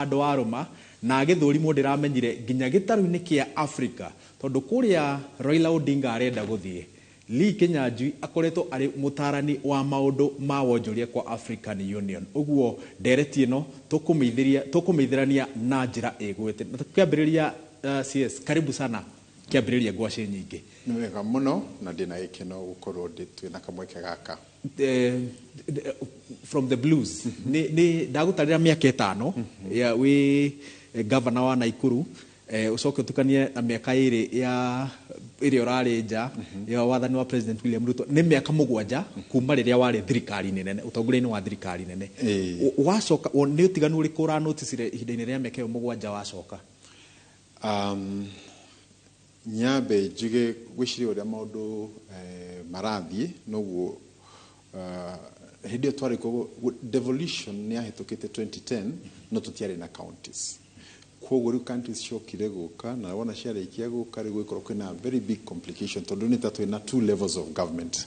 Handũ warũma na agĩthũrimwo ndĩramenyire nginya gĩtarũ-inĩ kĩa Africa tondũ kũrĩa Raila Odinga arenda gũthiĩ. Lee Kinyanjui akoretwo arĩ mũtarani wa maũndũ ma wonjoria kwa African Union. Ũguo ndereti ĩno tũkũmĩithĩrania na njĩra ĩgwĩte. Na tũkĩambĩrĩria, CS, karibu sana kĩambĩrĩria ngwacĩ nyingĩ. Nĩ wega mũno na ndĩna gĩkeno gũkorwo twĩna kamweke gaka. From the blues nĩ ndagũtarĩra mĩaka 5 ya wĩ governor wa Nakuru, ũcoke ũtukanie na mĩaka 2 ya ĩrĩa ũrarĩ nja ya wathani wa President William Ruto, nĩ mĩaka 7 kuma rĩrĩa warĩ thirikari-inĩ nene, ũtongoria-inĩ wa thirikari nene. Wacoka nĩ ũtiganu ũrĩkũ ũranoticire ihinda-inĩ rĩa mĩaka ĩyo 7 wacoka? Nyambe njuge gwĩciria ũrĩa maũndũ marathiĩ noguo hĩndĩ ĩyo twarĩ kuo devolution nĩ yahĩtũkĩte 2010, no tũtiarĩ na counties. Koguo rĩu counties ciokire gũka na wona ciarĩkia gũka rĩu gũgĩkorwo kwĩna very big complication tondũ nĩ ta twĩna two levels of government,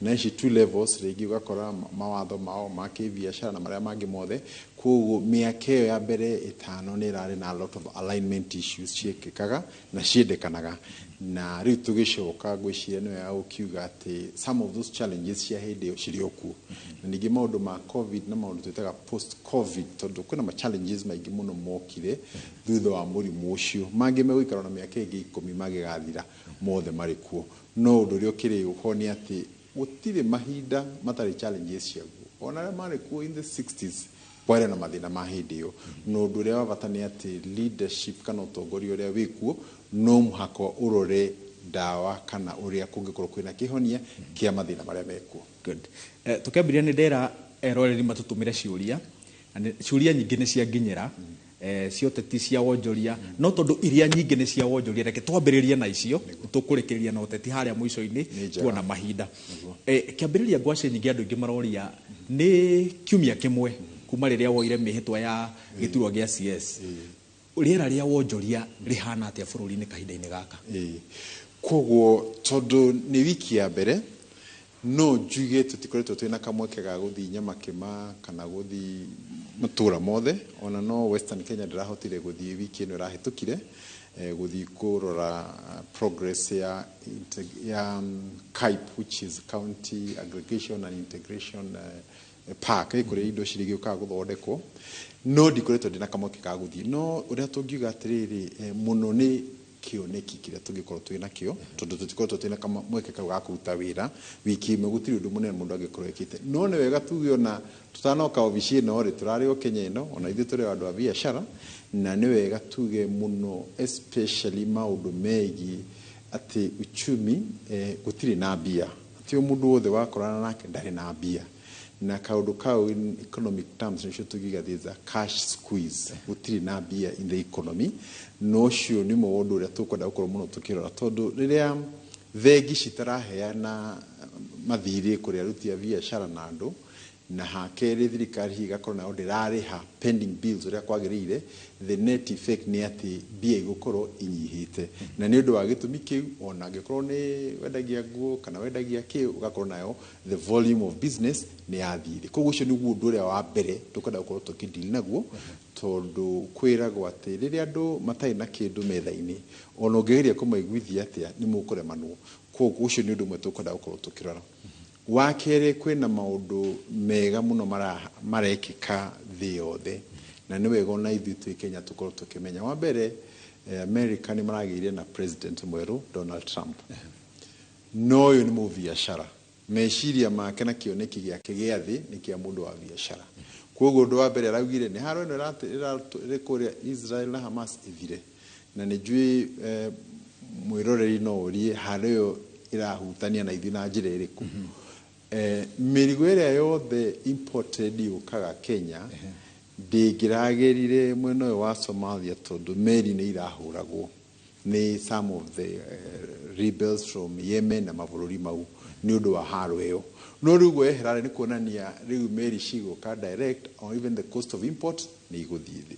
na ici two levels rĩngĩ ũgakora mawatho mao ma kĩbiacara na marĩa mangĩ mothe. Koguo mĩaka ĩyo ya mbere 5 nĩ ĩrarĩ na a lot of alignment issues ciĩkĩkaga na ciendekanaga, na rĩu tũgĩcoka ngwĩciria nĩ wega gũkiuga atĩ some of those challenges cia hĩndĩ ĩyo cirĩ o kuo, na ningĩ maũndũ ma COVID na maũndũ twĩtaga post COVID, tondũ kwĩna ma challenges maingĩ mũno mokire thutha wa mũrimũ ũcio, mangĩ megũikara na mĩaka ĩngĩ 10 mangĩgathira mothe marĩ kuo. No ũndũ ũrĩa ũkĩrĩ ho nĩ atĩ gũtirĩ mahinda matarĩ challenges ciaguo. Ona arĩa marĩ kuo in the 60s kwarĩ na mathĩna ma hĩndĩ ĩyo, no ũndũ ũrĩa wa bata nĩ atĩ leadership kana ũtongoria ũrĩa wĩkuo no mũhaka ũrore ndawa kana ũrĩa kũngĩkorwo kwĩna kĩhonia kĩa mathĩna marĩa mekuo. Good. Tũkĩambĩrĩria nĩ ndera eroreri matũtũmĩre ciũria, na ciũria nyingĩ nĩ cianginyĩra, cia ũteti, cia wonjoria, no tondũ iria nyingĩ nĩ cia wonjoria, reke twambĩrĩrie na icio, tũkũrĩkĩrĩria na ũteti harĩa mũico-inĩ tuona mahinda. Kĩambĩrĩria ngwacĩ nyingĩ andũ aingĩ maroria nĩ kiumia kĩmwe kuma rĩrĩa woire mĩhĩtwa ya gĩturwa gĩa CS, rĩera rĩa wonjoria rĩhana atĩa bũrũri-inĩ kahinda-inĩ gaka? Koguo tondũ nĩ wiki ya mbere, no njuge tũtikoretwo twĩna kamweke ga gũthiĩ Nyamakĩma kana gũthiĩ matũra mothe, ona no Western Kenya ndĩrahotire gũthiĩ wiki ĩno ĩrahĩtũkire, gũthiĩ kũrora progress ya CAIP, which is County Aggregation and Integration Park, kũrĩa indo cirĩgĩũkaga gũthondekwo, no ndikoretwo ndĩna kamweke ga gũthiĩ. No ũrĩa tũngiuga atĩrĩrĩ, mũno nĩ kĩoneki kĩrĩa tũngĩkorwo twĩ nakĩo, tondũ tũtikoretwo twĩna kamweke kau ga kũruta wĩra wiki ĩmwe, gũtirĩ ũndũ mũnene mũndũ angĩkorwo ekĩte. No nĩ wega tuge ona tũtanoka obici ĩno rĩ, tũrarĩ o Kenya ĩno, ona ithuĩ tũrĩ andũ a biacara, na nĩ wega tuge mũno especially maũndũ megiĩ atĩ uchumi, gũtirĩ na mbia, atĩ o mũndũ wothe wakorana nake ndarĩ na mbia, na kaũndũ kau in economic terms nĩcio tũngiuga there is a cash squeeze, gũtirĩ na mbia in the economy. Na ũcio nĩ ũmwe wa ũndũ ũrĩa tũkwenda gũkorwo mũno tũkĩrora, tondũ rĩrĩa bengi citaraheana mathirĩ kũrĩ aruti a biacara na andũ, na hakerĩ thirikari igakorwo nayo ndĩrarĩha pending bills ũrĩa kwagĩrĩire, the net effect nĩ atĩ mbia igũkorwo inyihĩte. Na nĩ ũndũ wa gĩtũmi kĩu, ona angĩkorwo nĩ wendagia nguo kana wendagia kĩ, ũgakorwo nayo the volume of business nĩ yathiĩ thĩ. Koguo ũcio nĩguo ũndũ ũrĩa wa mbere tũkwenda gũkorwo tũkĩdeal naguo, tondũ kwĩragwo atĩ rĩrĩa andũ matarĩ na kĩndũ metha-inĩ, ona ũngĩgeria kũmaiguithia atĩa nĩ mũkũremanwo. Koguo ũcio nĩ ũndũ ũmwe tũkwenda gũkorwo tũkĩrora. Wa kerĩ, kwĩna maũndũ mega mũno marekĩka thĩ yothe, na nĩ wega ona ithuĩ twĩ Kenya tũkorwo tũkĩmenya. Wa mbere, America nĩ maragĩire na president mwerũ Donald Trump, no ũyũ nĩ mũbiacara, meciria make na kĩoneki gĩake gĩa thĩ nĩ kĩa mũndũ wa biacara. Koguo ũndũ wa mbere araugire nĩ haro ĩno ĩrĩ kũrĩa Israel na Hamas ĩthire, na nĩ njũĩ mwĩroreri no ũrie haro ĩyo ĩrahutania na ithuĩ na njĩra ĩrĩkũ. Mĩrigo ĩrĩa yothe imported yũkaga Kenya ndĩngĩragĩrire mwena ũyũ wa Somalia, tondũ meri nĩ irahũragwo nĩ some of the rebels from Yemen na mabũrũri mau nĩ ũndũ wa haro ĩyo. No rĩu gwehera nĩ kuonania rĩu meri cigũka direct, or even the cost of import nĩ igũthiĩ thĩ.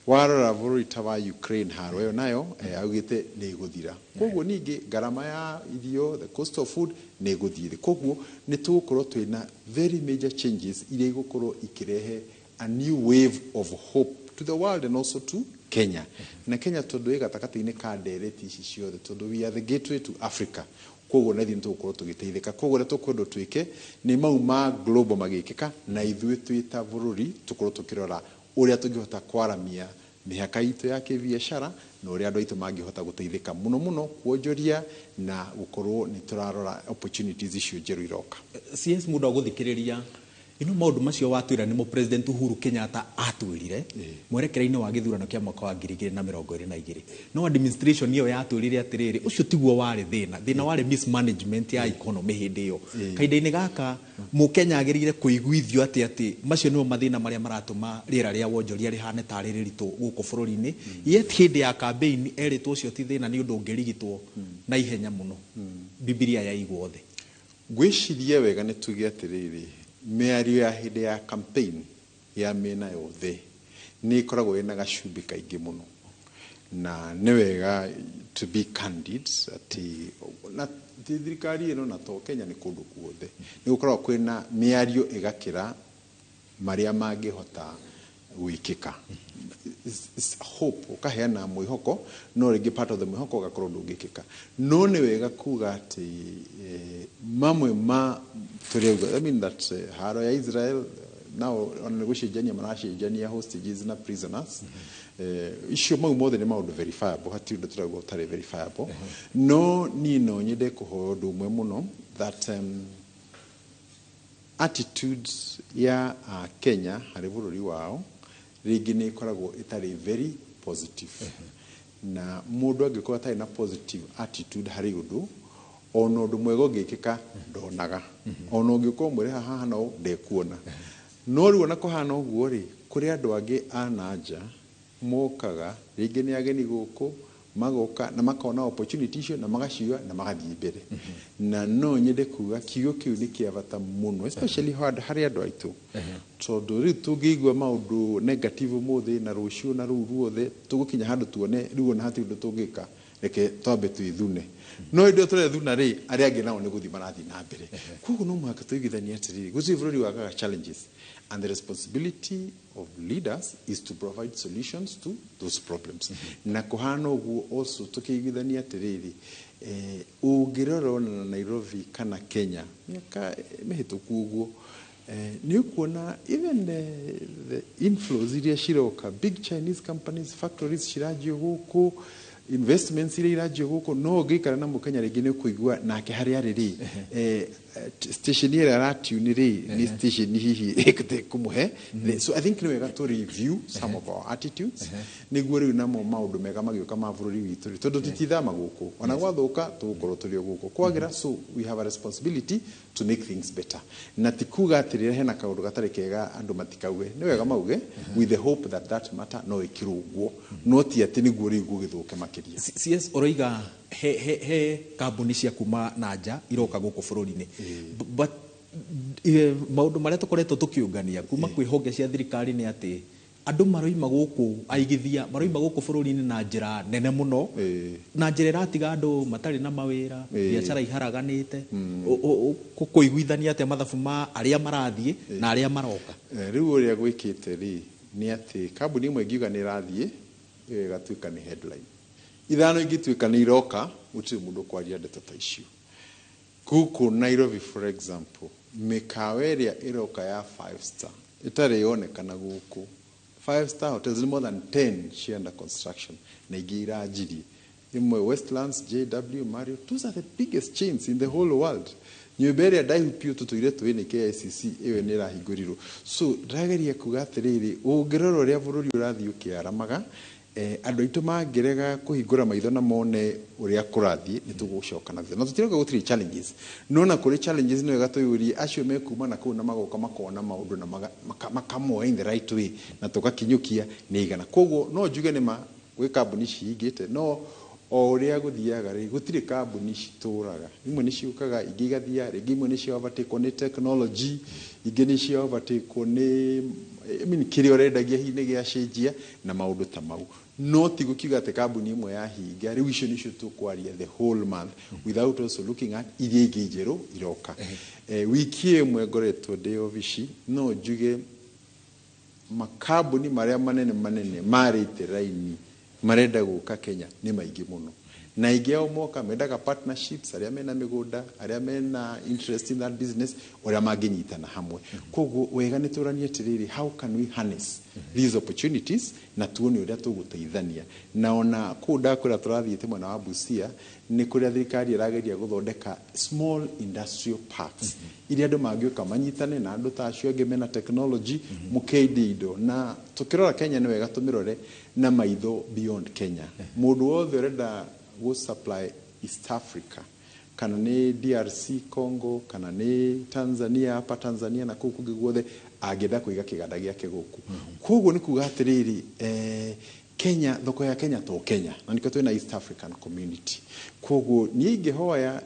Warora bũrũri ta wa Ukraine, haro ĩyo nayo augĩte nĩ ĩgũthira, koguo ningĩ ngarama ya irio, the cost of food, nĩ ĩgũthiĩ thĩ. Koguo nĩ tũgũkorwo twĩna very major changes iria igũkorwo ikĩrehe a new wave of hope. to the world and also to Kenya. Na Kenya tondũ ĩ gatagatĩ-inĩ ka ndereti ici ciothe, tondũ we are the gateway to Africa, koguo na ithuĩ nĩtũgũkorwo tũgĩteithĩka. Koguo ũrĩa tũkwendwo twĩke nĩ mau ma global magĩkĩka, na ithuĩ twĩ ta bũrũri tũkorwo tũkĩrora ũrĩa tũngĩhota kwaramia mĩhaka itũ ya kĩbiacara na ũrĩa andũ aitũ mangĩhota gũteithĩka mũno mũno kuonjoria na gũkorwo nĩ tũrarora opportunities icio njerũ iroka. CS, mũndũ agũthikĩrĩria ino maũndũ macio watwĩra nĩmo President Uhuru Kenyatta atwĩrire mwerekera-inĩ wa gĩthurano kĩa mwaka wa 2022, no administration ĩyo yatwĩrire atĩrĩrĩ, ũcio tiguo warĩ thĩna, thĩna warĩ mismanagement ya economy hĩndĩ ĩyo. Kahinda-inĩ gaka mũkenya agĩrĩire kũiguithio atĩ macio nĩmo mathĩna marĩa maratũma rĩera rĩa wonjoria rĩhane tarĩ rĩritũ gũkũ bũrũri-inĩ, yet hĩndĩ ya campaign erĩtwo ũcio ti thĩna, nĩ ũndũ ũngĩrigitwo na ihenya mũno. Bibilia yaigwo thĩ. Ngwĩciria wega nĩ tuge atĩrĩrĩ, mĩario ya hĩndĩ ya campaign ya mĩena yothe nĩ ĩkoragwo ĩna gacumbĩ kaingĩ mũno, na nĩ wega to be candid atĩ na ti thirikari ĩno na to Kenya, nĩ kũndũ guothe nĩ gũkoragwo kwĩna mĩario ĩgakĩra marĩa mangĩhota gwĩkĩka. It's hope, ũkaheana mwĩhoko, no rĩngĩ part of the mwĩhoko ũgakorwo ndũngĩkĩka. No nĩ wega kuga atĩ mamwe ma tũrĩa, I mean that haro ya Israel nao ona nĩ gũcenjania maracenjania hostages na prisoners, icio mau mothe nĩ maũndũ verifiable, hatirĩ ũndũ tũrauga ũtarĩ verifiable. No niĩ no nyende kũhoya ũndũ ũmwe mũno, that attitudes ya Kenya harĩ bũrũri wao rĩngĩ nĩ ĩkoragwo ĩtarĩ very positive, na mũndũ angĩkorwo atarĩ na positive attitude harĩ ũndũ, ona ũndũ mwega ũngĩkĩka ndonaga, ona ũngĩkorwo mwĩre haha no ndekuona. No rĩu ona kũhana ũguo rĩ, kũrĩ andũ angĩ a na nja mokaga, rĩngĩ nĩ ageni gũkũ, magoka na makona opportunity icio na magacioya na magathiĩ mbere. Na no nyende kuga kiugo kĩu nĩ kĩa bata mũno, especially harĩ andũ aitũ, tondũ rĩu tũngĩigua maũndũ negative ũmũthĩ na rũciũ na rũu ruothe, tũgũkinya handũ tuone rĩu ona hatirĩ ũndũ tũngĩka, reke twambe twĩthune. No hĩndĩ ĩyo tũrethuna rĩ, arĩa angĩ nao nĩ gũthiĩ marathiĩ na mbere. Koguo no mũhaka tũiguithanie atĩrĩrĩ, gũtirĩ bũrũri wagaga challenges, and the responsibility of leaders is to provide solutions to those problems. Na kũhana ũguo also tũkĩiguithania atĩrĩrĩ, ũngĩrora ona na Nairobi kana Kenya mĩaka mĩhĩtũku ũguo, nĩ ũkuona even the inflows iria ciroka, big Chinese companies, factories ciranjio gũkũ, investments iria iranjio gũkũ. No ũngĩikara na mũkenya rĩngĩ nĩ ũkũigua nake harĩa arĩ rĩ, station ĩrĩa aratune rĩ nĩ station hihi ĩkũmũhe. So I think nĩ wega to review some of our attitudes, nĩguo rĩu namo maũndũ mega magĩũka ma bũrũri witũ rĩ, tondũ titithama gũkũ, ona gwathũka tũgũkorwo tũrĩ o gũkũ kwagira. So we have a responsibility to make things better, na ti kuga atĩ rĩrĩa hena kaũndũ gatarĩ kega andũ matikauge. Nĩ wega mauge with the hope that that matter no ĩkĩrũngwo, no ti atĩ nĩguo rĩu gũgĩthũke makĩria. CS, ũroiga he kambuni cia kuma na nja iroka gũkũ bũrũri-inĩ, but maũndũ marĩa tũkoretwo tũkĩũngania kuma kwĩ honge cia thirikari nĩ atĩ andũ maroima gũkũ, aigithia maroima gũkũ bũrũri-inĩ na njĩra nene mũno, na njĩra ĩratiga andũ matarĩ na mawĩra, biacara iharaganĩte. Kũiguithania atĩa mathabu ma arĩa marathiĩ na arĩa maroka? Rĩu ũrĩa gwĩkĩte rĩ nĩ atĩ kambuni ĩmwe ĩngiuga nĩ ĩrathiĩ, ĩyo ĩgatuĩka nĩ headline. Ithano ingĩtuĩka nĩ iroka, gũtirĩ mũndũ ũkwaria ndeto ta icio. Gũkũ Nairobi, for example, mĩkawa ĩrĩa ĩroka ya five star ĩtarĩ yonekana gũkũ, five star hotels nĩ more than 10 cia under construction na ingĩ iranjirie, imwe Westlands, JW Marriott. Those are the biggest chains in the whole world. Nyũmba ĩrĩa ndaihu biũ tũtũire tũĩ nĩ KICC, ĩyo nĩ ĩrahingũrirwo. So ndĩrageria kuga atĩrĩrĩ, ũngĩrora ũrĩa bũrũri ũrathiĩ ũkĩaramaga, andũ aitũ mangĩrega kũhingũra maitho na mone ũrĩa kũrathiĩ, nĩ tũgũcoka na thutha. Na tũtirauga gũtirĩ challenges, no na kũrĩ challenges nĩ wega twĩyũrie acio mekuma na kũu na magoka makona maũndũ na makamoya in the right way na tũgakinyũkia nĩ igana. Koguo no njuge nĩ ma gwĩ kambuni cihingĩte, no o ũrĩa gũthiaga rĩ, gũtirĩ kambuni citũraga. Imwe nĩ ciũkaga, ingĩ igathiĩ, rĩngĩ imwe nĩ cia overtakewo nĩ technology, ingĩ nĩ cia overtakewo nĩ, I mean, kĩrĩa ũrendagia hihi nĩ gĩacenjia na maũndũ ta mau. No ti gũkiuga atĩ kambuni ĩmwe yahinga rĩu icio nĩcio tũkwaria the whole month without also looking at iria ingĩ njerũ iroka. Wiki ĩmwe ngoretwo ndĩ obici, no njuge Makambuni marĩa manene manene marĩte raini marenda gũka Kenya nĩ maingĩ mũno, na aingĩ ao moka mendaga partnerships, arĩa mena mĩgũnda, arĩa mena interest in that business, ũrĩa mangĩnyitana hamwe. Koguo wega nĩ tũranie atĩrĩrĩ, how can we harness these opportunities na tuone ũrĩa tũgũteithania. Na ona kũu ndakwĩra tũrathiĩte mwena wa Busia, nĩ kũrĩa thirikari ĩrageria gũthondeka small industrial parks iria andũ mangĩũka manyitane na andũ ta acio angĩ mena technology, mũkendia indo. Na tũkĩrora Kenya nĩ wega tũmĩrore na maitho beyond Kenya. Mũndũ wothe ũrenda gũ supply East Africa, kana nĩ DRC Congo, kana nĩ Tanzania, hapa Tanzania na kũu kũngĩ guothe, angĩenda kũiga kĩganda gĩake gũkũ. Koguo nĩ kuga atĩrĩrĩ, Kenya, thoko ya Kenya to Kenya, na nĩkĩo twĩna East African Community. Koguo niĩ ingĩhoya,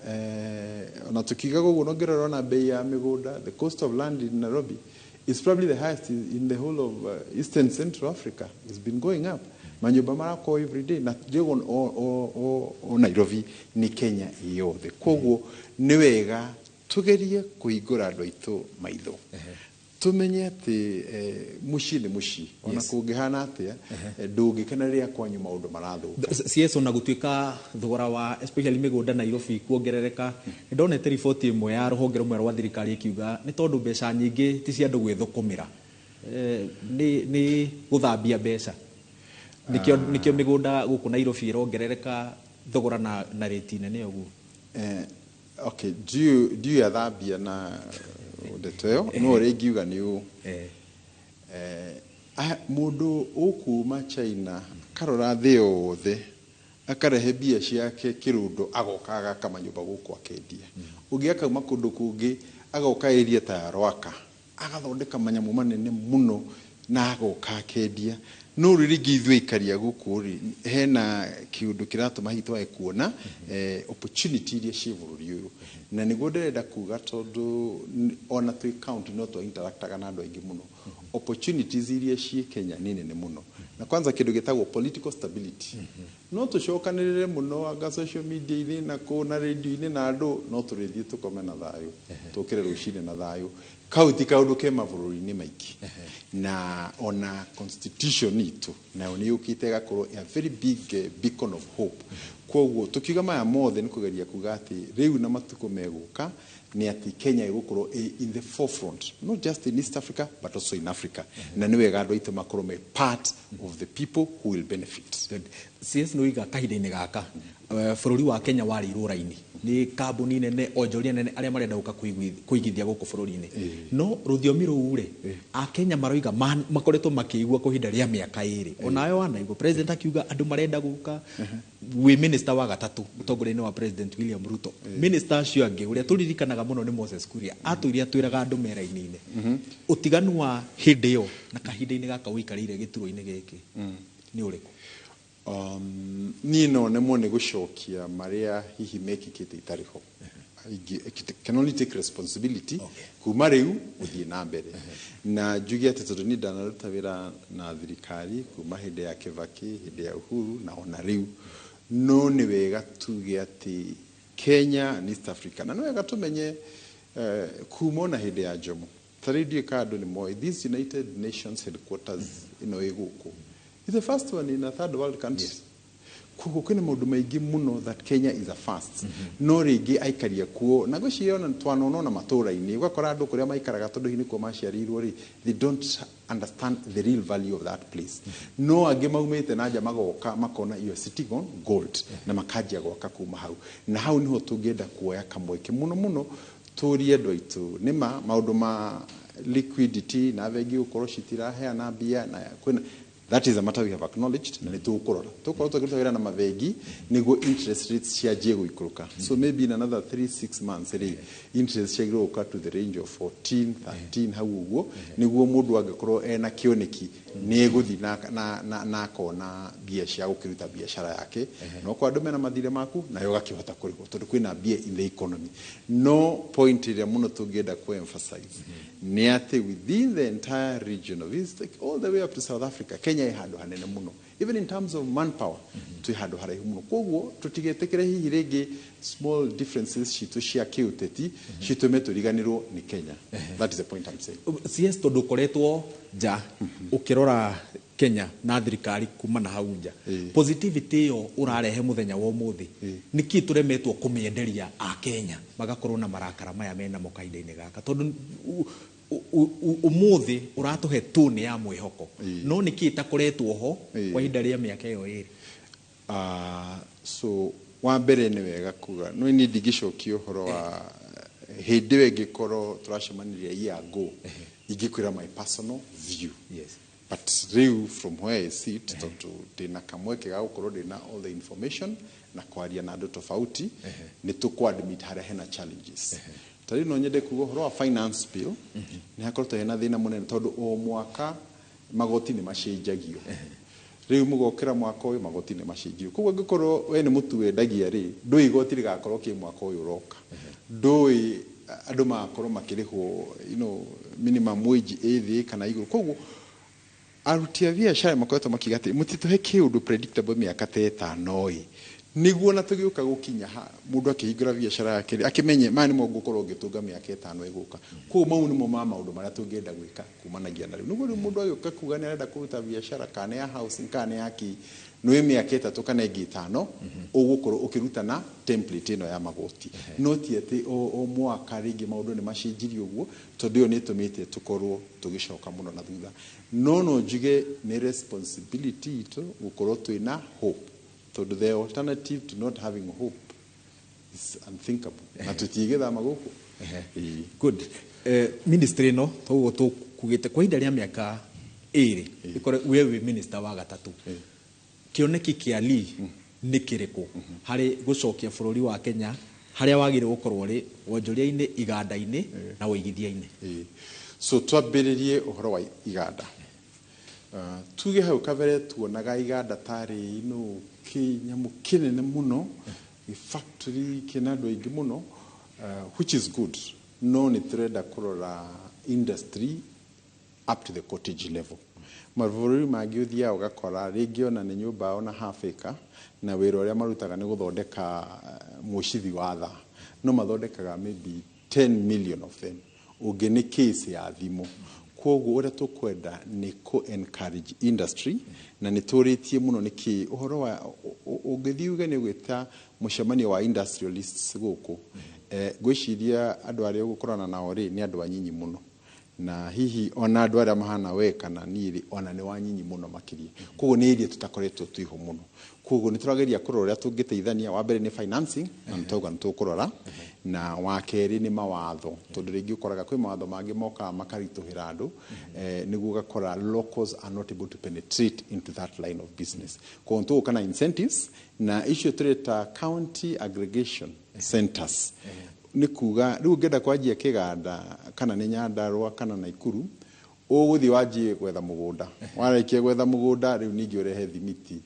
ona tukiugaga ũguo, no ngĩrora ona bei ya mĩgũnda, the cost of land in Nairobi is probably the highest in the whole of Eastern Central Africa. It's been going up. Manyũmba marakwo every day, na ndiuga o Nairobi, nĩ Kenya yothe. Koguo nĩ wega tugerie kũhingũra andũ aitũ maitho, tumenye atĩ mũciĩ nĩ mũciĩ, ona kũngĩhana atĩa, ndũngĩkena rĩrĩa kwanyu maũndũ marathũka. CS, ona gũtuĩka thogora wa especially mĩgũnda Nairobi kuongerereka, nĩ ndonete riboti ĩmwe ya rũhonge rũmwe rwa thirikari ĩkiuga nĩ tondũ mbeca nyingĩ ti cia andũ gwĩthũkũmĩra, nĩ gũthambia mbeca, nĩkĩo mĩgũnda gũkũ Nairobi ĩrongerereka thogora na rĩti nene ũguo. Okay, ndiũĩ athambia na ndeto ĩyo, no ũrĩa ingiuga nĩ ũũ: mũndũ ũkuma China akarora thĩ yothe, akarehe mbia ciake kĩrũndo, agoka agaka manyũmba gũkũ akendia. Ũngĩ akauma kũndũ kũngĩ, agoka area ta ya Rwaka, agathondeka manyamũ manene mũno na agoka akendia. No rĩu rĩngĩ ithuĩ aikaria gũkũ rĩ, hena kĩũndũ kĩratũma hihi twage kuona opportunity iria ciĩ bũrũri ũyũ. Na nĩguo ndĩrenda kuga, tondũ ona twĩ county no twa interactaga na andũ aingĩ mũno, opportunities iria ciĩ Kenya nĩ nene mũno. Na kwanza kĩndũ gĩtagwo political stability, no tũcokanĩrĩre mũno anga social media-inĩ na kũ na radio-inĩ na andũ, no tũrĩthiĩ tũkome na thayũ, tũkĩre rũcinĩ na thayũ. Kau ti kaũndũ ke mabũrũri-inĩ maingĩ. Na ona constitution itũ nayo nĩ yũkĩte ĩgakorwo a very big beacon of hope. Koguo tukiuga maya mothe nĩ kũgeria kuga atĩ rĩu na matukũ megũka nĩ atĩ Kenya ĩgũkorwo ĩ in the forefront, not just in East Africa but also in Africa, na nĩ wega andũ aitũ makorwo me part of the people who will benefit. Good. CS, nĩ ũiga kahinda-inĩ gaka bũrũri wa Kenya warĩ irũra-inĩ nĩ kambuni nene, onjoria nene arĩa marenda gũka kũigithia gũkũ bũrũri-inĩ, no rũthiomi rũu rĩ, akenya maroiga makoretwo makĩigua kwa ihinda rĩa mĩaka 2. Onawe wanaigua president akiuga andũ marenda gũka. Wĩ minister wa gatatũ ũtongoria-inĩ wa President William Ruto. Minister acio angĩ ũrĩa tũririkanaga mũno nĩ Moses Kuria, atũire atwĩraga andũ me raini-inĩ. Ũtiganu wa hĩndĩ ĩyo na kahinda-inĩ gaka ũikarĩire gĩturwa-inĩ gĩkĩ nĩ ũrĩkũ? Niĩ no nemwo nĩ gũcokia marĩa hihi mekĩkĩte itarĩ ho. I can only take responsibility kuma rĩu gũthiĩ na mbere, na njuge atĩ tondũ niĩ ndanaruta wĩra na thirikari kuma hĩndĩ ya Kibaki, hĩndĩ ya Uhuru na ona rĩu, no nĩ wega tuge atĩ Kenya and East Africa, na nĩ wega tũmenye kuma ona hĩndĩ ya Jomo, ta rĩu ndiũĩ kana andũ nĩ moĩ this United Nations headquarters ĩno ĩ gũkũ is the first one in a third world country. Koguo kwĩna maũndũ maingĩ mũno that Kenya is a first. No rĩngĩ aikaria kuo na ngwĩciria ona twanona ona matũra-inĩ, ũgakora andũ kũrĩa maikaraga, tondũ hihi nĩkuo maciarĩirwo rĩ, they don't understand the real value of that place. No angĩ maumĩte na nja magoka makona you are sitting on gold na makanjia gwaka kuma hau. Na hau niho tũngĩenda kuoya kamweke mũno mũno tũrie andũ aitũ nĩma maũndũ ma liquidity na bengi gũkorwo citiraheana mbia, na kwĩna, that is a matter we have acknowledged, na nĩ tũkũrora, tũkorwo tũkĩruta wĩra na mabengi nĩguo interest rates cianjie gũikũrũka. So maybe in another 3 6 months rĩ, interest ciagĩrĩirwo gũka to the range of 14 13 hau ũguo, nĩguo mũndũ angĩkorwo ena kĩoneki nĩ egũthiĩ na akona mbia cia gũkĩruta biacara yake. No kwa andũ mena mathirĩ maku nayo ũgakĩhota kũrĩhwo tondũ kwĩna mbia in the economy. No point ĩrĩa mũno tũngĩenda ku emphasize nĩ atĩ within the entire region of East, like all the way up to South Africa, Kenya Kenya ĩ handũ hanene mũno, even in terms of manpower twĩ handũ haraihu mũno. Koguo tũtigetĩkĩre hihi rĩngĩ small differences citũ cia kĩũteti citũme tũriganĩrwo nĩ Kenya. That is the point I'm saying. CS, tondũ ũkoretwo nja ũkĩrora Kenya na thirikari kuma na hau nja, positivity ĩyo ũrarehe mũthenya wa ũmũthĩ, nĩkĩ tũremetwo kũmĩenderia a Kenya magakorwo na marakara maya menamo kahinda-inĩ gaka? Tondũ ũmũthĩ ũratũhe tone ya mwĩhoko, no nĩkĩ ĩtakoretwo ho kwa ihinda rĩa mĩaka ĩyo 2? So wa mbere nĩ wega kuga no niĩ ndingĩcokia ũhoro wa hĩndĩ ĩyo ĩngĩkorwo tũracemanirie year ago ingĩkwĩra my personal view. But rĩu from where I sit, tondũ ndĩna kamweke ga gũkorwo ndĩna all the information na kwaria na andũ tofauti, nĩ tũkũ-admit harĩa hena challenges. Ta rĩu no nyende kuga ũhoro wa finance bill, nĩ hakoretwo hena thĩna mũnene tondũ o mwaka magoti nĩ macenjagio. Rĩu mũgokĩra mwaka ũyũ magoti nĩ macenjio, koguo angĩkorwo we nĩ mũtu wendagia rĩ, ndũĩ igoti rĩgakorwo kĩ mwaka ũyũ ũroka, ndũĩ andũ magakorwo makĩrĩhwo minimum wage ĩ thĩ kana igũrũ. Koguo aruti a biacara makoretwo makiuga atĩ mũtitũhe kĩũndũ predictable mĩaka ta 5 ĩ, nĩguo na tũgĩũka gũkinya ha mũndũ akĩhingũra biacara yake rĩ, akĩmenye maya nĩmo ngũkorwo ngĩtũnga mĩaka 5 ĩgũka. Koguo mau nĩmo ma maũndũ marĩa tũngĩenda gwĩka kumanagia na rĩu, nĩguo rĩu mũndũ agĩũka kuga nĩ arenda kũruta biacara, kana nĩ ya housing kana nĩ ya kĩ, nĩ mĩaka 3 kana ĩngĩ 5 ũgũkorwo ũkĩruta na template ĩno ya magoti, no ti atĩ o mwaka rĩngĩ maũndũ nĩ macenjirie ũguo, tondũ ĩyo nĩ ĩtũmĩte tũkorwo tũgĩcoka mũno na thutha. No njuge nĩ responsibility itũ gũkorwo twĩna hope, tondũ the alternative to not having hope is unthinkable, na tũtigĩthama gũkũ. Good. Ministry ĩno toguo tũkugĩte kwa ihinda rĩa mĩaka 2 ĩkore we wĩ minister wa gatatũ, kĩoneki kĩa Lee nĩ kĩrĩkũ harĩ gũcokia bũrũri wa Kenya harĩa wagĩrĩire gũkorwo rĩ wonjoria-inĩ, iganda-inĩ na ũigithia-inĩ? So twambĩrĩrie ũhoro wa iganda. Tuge hau kabere tuonaga iganda tarĩ kĩnyamũ kĩnene mũno, factory kĩna andũ aingĩ mũno, which is good, no nĩ tũrenda kũrora industry up to the cottage level. Mabũrũri mangĩ ũthiaga ũgakora rĩngĩ ona nĩ nyũmba ona half acre, na wĩra ũrĩa marutaga nĩ gũthondeka mũcibi wa thaa, no mathondekaga maybe 10 million of them. Ũngĩ nĩ case ya thimũ. Koguo ũrĩa tũkwenda nĩ kũ encourage industry, na nĩ tũrĩtie mũno nĩkĩ ũhoro wa ũngĩthiĩ uge nĩ gwĩta mũcemanio wa industrialists gũkũ, ngwĩciria andũ arĩa ũgũkorana nao rĩ nĩ andũ anyinyi mũno, na hihi ona andũ arĩa mahana we kana niĩ rĩ ona nĩ wanyinyi mũno makĩria. Koguo nĩ area tũtakoretwo twĩho mũno. Koguo nĩ tũrageria kũrora ũrĩa tũngĩteithania. Wa mbere nĩ financing, na nĩ twauga nĩ tũkũrora, na wa kerĩ nĩ mawatho, tondũ rĩngĩ ũkoraga kwĩ mawatho mangĩ mokaga makaritũhĩra andũ, nĩguo ũgakora locals are not able to penetrate into that line of business. Koguo tũgũka na incentives, na icio tũreta county aggregation centers. Nĩ kuga rĩu ũngĩenda kwanjia kĩganda kana nĩ Nyandarũa kana Naikuru, ũgũthiĩ wanjie gwetha mũgũnda, warĩkia gwetha mũgũnda rĩu ningĩ ũrehe thimiti,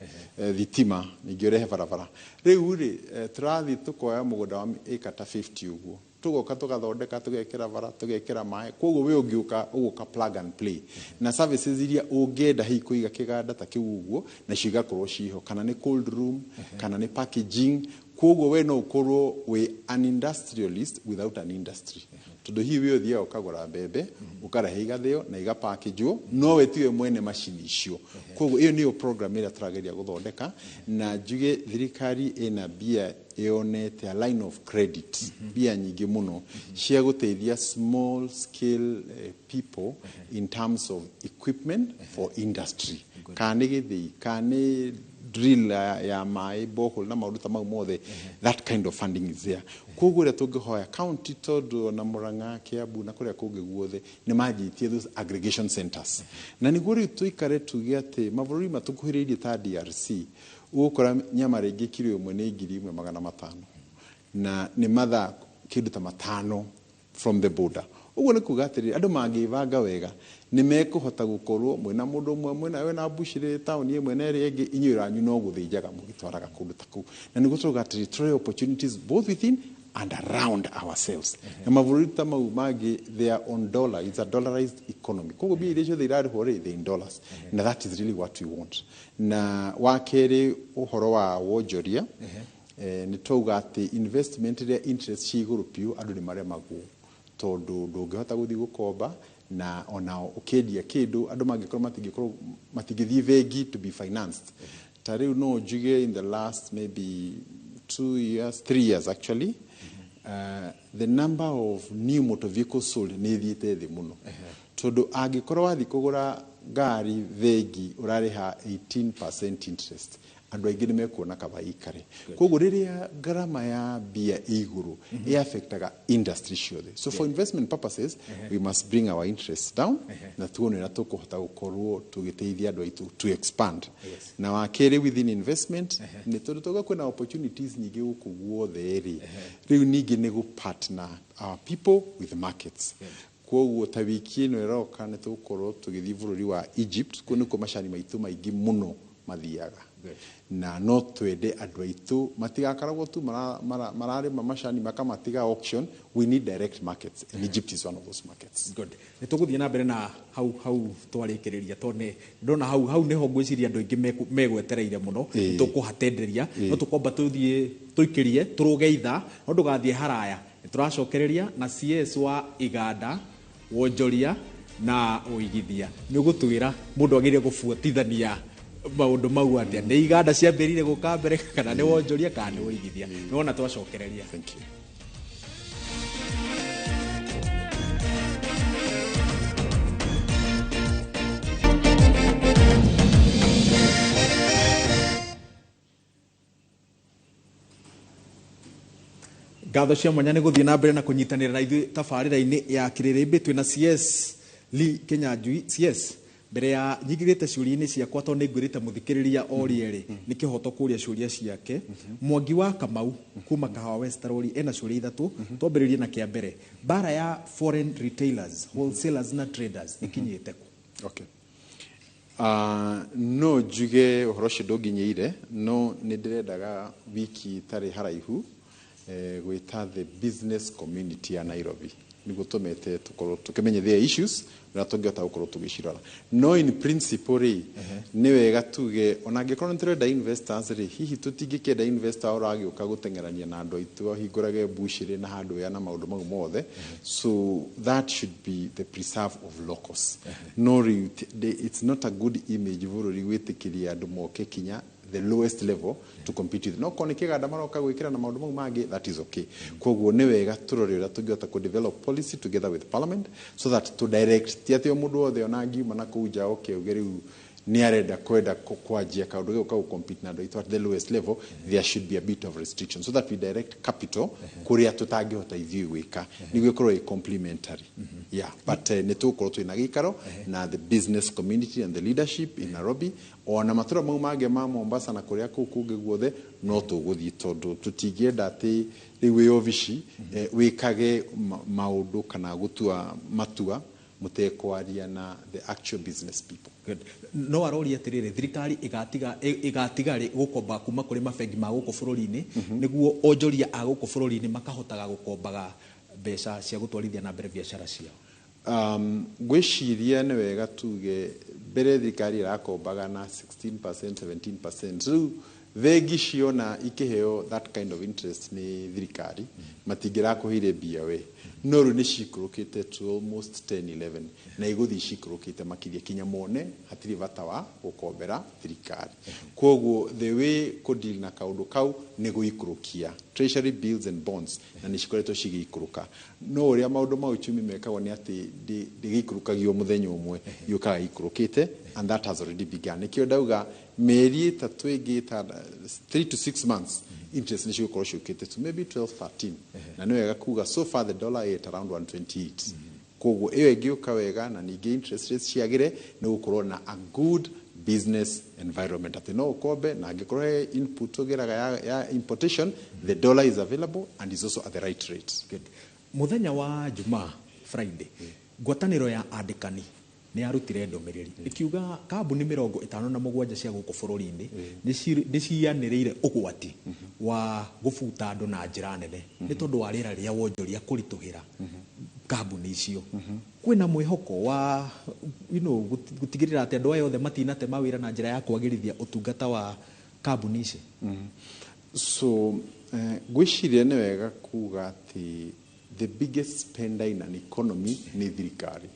thitima, ningĩ ũrehe barabara. Rĩu rĩ, tũrathiĩ tũkoya mũgũnda wa ĩka ta 50 ũguo, tũgoka tũgathondeka, tũgekĩra bara, tũgekĩra maĩ. Koguo we ũngĩũka ũgũka plug and play na services iria ũngĩenda hihi kũiga kĩganda ta kĩu ũguo, nacio igakorwo ciho, kana nĩ cold room kana nĩ packaging. Koguo we no ũkorwo wĩ an industrialist without an industry, tondũ hihi we ũthiaga ũkagũra mbembe, ũkarehe igathĩo na igapakĩnjwo, no we tiwe mwene macini icio. Koguo ĩyo nĩyo program ĩrĩa tũrageria gũthondeka, na njuge thirikari ĩna mbia ĩonete a line of credit, mbia nyingĩ mũno cia gũteithia small scale people in terms of equipment for industry, kana nĩ gĩthĩi, kana nĩ drill ya maĩ, borehole na maũndũ ta mau mothe. That kind of funding is there. Koguo ũrĩa tũngĩhoya county, tondũ ona Murang'a, Kiambu na kũrĩa kũngĩ guothe nĩ manjĩtie those aggregation centers, na nĩguo rĩu tũikare tuge atĩ mabũrũri matũkuhĩrĩirie ta DRC, ũgũkora nyama rĩngĩ kiro 1 nĩ 1,500, na nĩ mathaa kĩndũ ta 5 from the border. Ũguo nĩ kuga atĩrĩrĩ, andũ mangĩbanga wega nĩ mekũhota gũkorwo mwĩna mũndũ ũmwe mwĩna wĩna mbucĩrĩ taũni ĩmwe na ĩrĩa ĩngĩ, inyuĩ ranyu no gũthĩnjaga mũgĩtwaraga kũndũ ta kũu. Na nĩguo tũrauga atĩrĩ tũrore opportunities both within and around ourselves. Na mabũrũri ta mau mangĩ, they are on dollar. It's a dollarized economy. Koguo mbia iria ciothe irarĩhwo rĩ, they in dollars, na that is really what we want. Na wa kerĩ, ũhoro wa wonjoria, nĩ twauga atĩ investment ĩrĩa interest ci igũrũ biũ, andũ nĩ maremagwo tondũ ndũngĩhota gũthiĩ gũkomba, na ona ũkĩendia kĩndũ andũ mangĩkorwo matingĩkorwo matingĩthiĩ bengi to be financed. Ta rĩu no njuge in the last maybe 2 years, 3 years actually, the number of new motor vehicles sold nĩ ĩthiĩte thĩ mũno, tondũ angĩkorwo wathiĩ kũgũra ngari bengi ũrarĩha 18% interest, andũ aingĩ nĩ mekuona kaba ikare. Koguo rĩrĩa ngarama ya mbia ĩ igũrũ, ĩ affectaga industry ciothe. So for investment purposes we must bring our interests down, na tuone ũrĩa tũkũhota gũkorwo tũgĩteithia andũ aitũ to expand. Na wa kerĩ, within investment, nĩ tondũ tauga kwĩna opportunities nyingĩ gũkũ guothe rĩ, rĩu ningĩ nĩ gũ partner our people with markets. Koguo ta wiki ĩno ĩroka nĩ tũgũkorwo tũgĩthiĩ bũrũri wa Egypt. Kũu nĩkuo macani maitũ maingĩ mũno mathiaga, na no twende andũ aitũ matigakoragwo tu mararĩma macani makamatiga auction. We need direct markets, and Egypt is one of those markets. Good. Nĩ tũgũthiĩ na mbere na hau hau twarĩkĩrĩria, tondũ nĩ ndona hau hau nĩho ngwĩciria andũ aingĩ megwetereire mũno. Tũkũhatenderia, no tũkwamba tũthiĩ tũikĩrie tũrũge ithaa, no ndũgathiĩ haraya. Nĩ tũracokereria na CS wa iganda, wonjoria na ũigithia. Nĩ ũgũtwĩra mũndũ agĩrĩire gũbuatithania maũndũ mau atĩa, nĩ iganda ciambĩrĩire gũka mbere kana nĩ wonjoria kana nĩ ũigithia. Nĩ wona twacokereria. Thank you. Ngatho cia mwanya nĩ gũthiĩ na mbere na kũnyitanĩra na ithuĩ tabarĩra-inĩ ya Kĩrĩrĩmbĩ. Twĩna CS Lee Kinyanjui. CS, mbere ya nyingĩrĩte ciũria-inĩ ciakwa, tondũ nĩ ngwĩrĩte mũthikĩrĩria orie rĩ, nĩ kĩhoto kũria ciũria ciake. Mwangi wa Kamau kuma Kahawa West Rori ena ciũria ithatũ. Twambĩrĩrie na kĩa mbere: mbara ya foreign retailers, wholesalers na traders ĩkinyĩte kũ? Okay. No njuge ũhoro ũcio ndũnginyĩire, no nĩ ndĩrendaga wiki ĩtarĩ haraihu gwĩta the business community ya Nairobi nĩguo tũmete tũkorwo tũkĩmenye their issues, ũrĩa tũngĩhota gũkorwo tũgĩcirora. No in principle rĩ, nĩ wega tuge ona angĩkorwo nĩ tũrenda investors rĩ, hihi tũtingĩkĩenda investor ũragĩũka gũteng'erania na andũ aitũ ahingũrage mbucĩrĩ na handũ ya na maũndũ mau mothe. So that should be the preserve of locals. No rĩu it's not a good image bũrũri gwĩtĩkĩria andũ moke kinya the lowest level to compete with. No korwo nĩ kĩganda maroka gwĩkĩra na maũndũ mau mangĩ, that is okay. Koguo nĩ wega tũrore ũrĩa tũngĩhota kũ develop policy together with parliament so that to direct, ti atĩ o mũndũ wothe ona angiuma na kũu nja oke auge rĩu nĩ arenda kwenda kwanjia kaũndũ gĩu ka compete na andũ aitũ at the lowest level. There should be a bit of restriction so that we direct capital kũrĩa tũtangĩhota ithuĩ gwĩka, nĩguo ĩkorwo ĩ complementary. Yeah, but nĩ tũgũkorwo twĩna gĩikaro na the business community and the leadership in Nairobi, ona matũra mau mangĩ ma Mombasa na kũrĩa kũu kũngĩ guothe no tũgũthiĩ, tondũ tũtingĩenda atĩ rĩu wĩ obici wĩkage maũndũ kana gũtua matua mũtekwaria na the actual business people. Good. No aroria atĩrĩrĩ, thirikari ĩgatiga rĩ gũkomba kuma kũrĩ mabengi ma gũkũ bũrũri-inĩ, nĩguo onjoria a gũkũ bũrũri-inĩ makahotaga gũkombaga mbeca cia gũtwarithia na mbere biacara ciao? Ngwĩciria nĩ wega tuge mbere thirikari ĩrakombaga na 16%, 17%. Rĩu bengi ciona ikĩheo that kind of interest nĩ thirikari, matingĩrakũheire mbia we. No rĩu nĩ cikũrũkĩte to almost 10, 11, na igũthiĩ cikũrũkĩte makĩria kinya mone hatirĩ bata wa gũkombera thirikari. Koguo the way kũdeal na kaũndũ kau nĩ gũikũrũkia treasury bills and bonds, na nĩ cikoretwo cigĩikũrũka. No ũrĩa maũndũ ma uchumi mekagwo nĩ atĩ ndĩgĩikũrũkagio mũthenya ũmwe, yũkaga ikũrũkĩte, and that has already begun. Nĩkĩo ndauga mĩeri 3 ĩngĩ, ta 3 to 6 months, interest nĩ cigũkorwo ciũkĩte to maybe 12, 13. Na nĩ wega kuga so far the dollar at around 128. Koguo ĩyo ĩngĩũka wega na ningĩ interest rates ciagĩre, nĩ gũkorwo na a good business environment atĩ no ũkombe, na angĩkorwo he input ũgĩraga ya importation, the dollar is available and is also at the right rate. Good. Mũthenya wa Jumaa, Friday, ngwatanĩro ya andĩkani Nĩ yarutire ndũmĩrĩri ĩkiuga kambuni 57 cia gũkũ bũrũri-inĩ nĩ cianĩrĩire ũgwati wa gũbuta andũ na njĩra nene nĩ tondũ wa rĩera rĩa wonjoria kũritũhĩra kambuni icio. Kwĩna mwĩhoko wa gũtigĩrĩra atĩ andũ aya othe matinate mawĩra na njĩra ya kwagĩrithia ũtungata wa kambuni ici? So ngwĩciria nĩ wega kuga atĩ the biggest spender in an economy nĩ thirikari.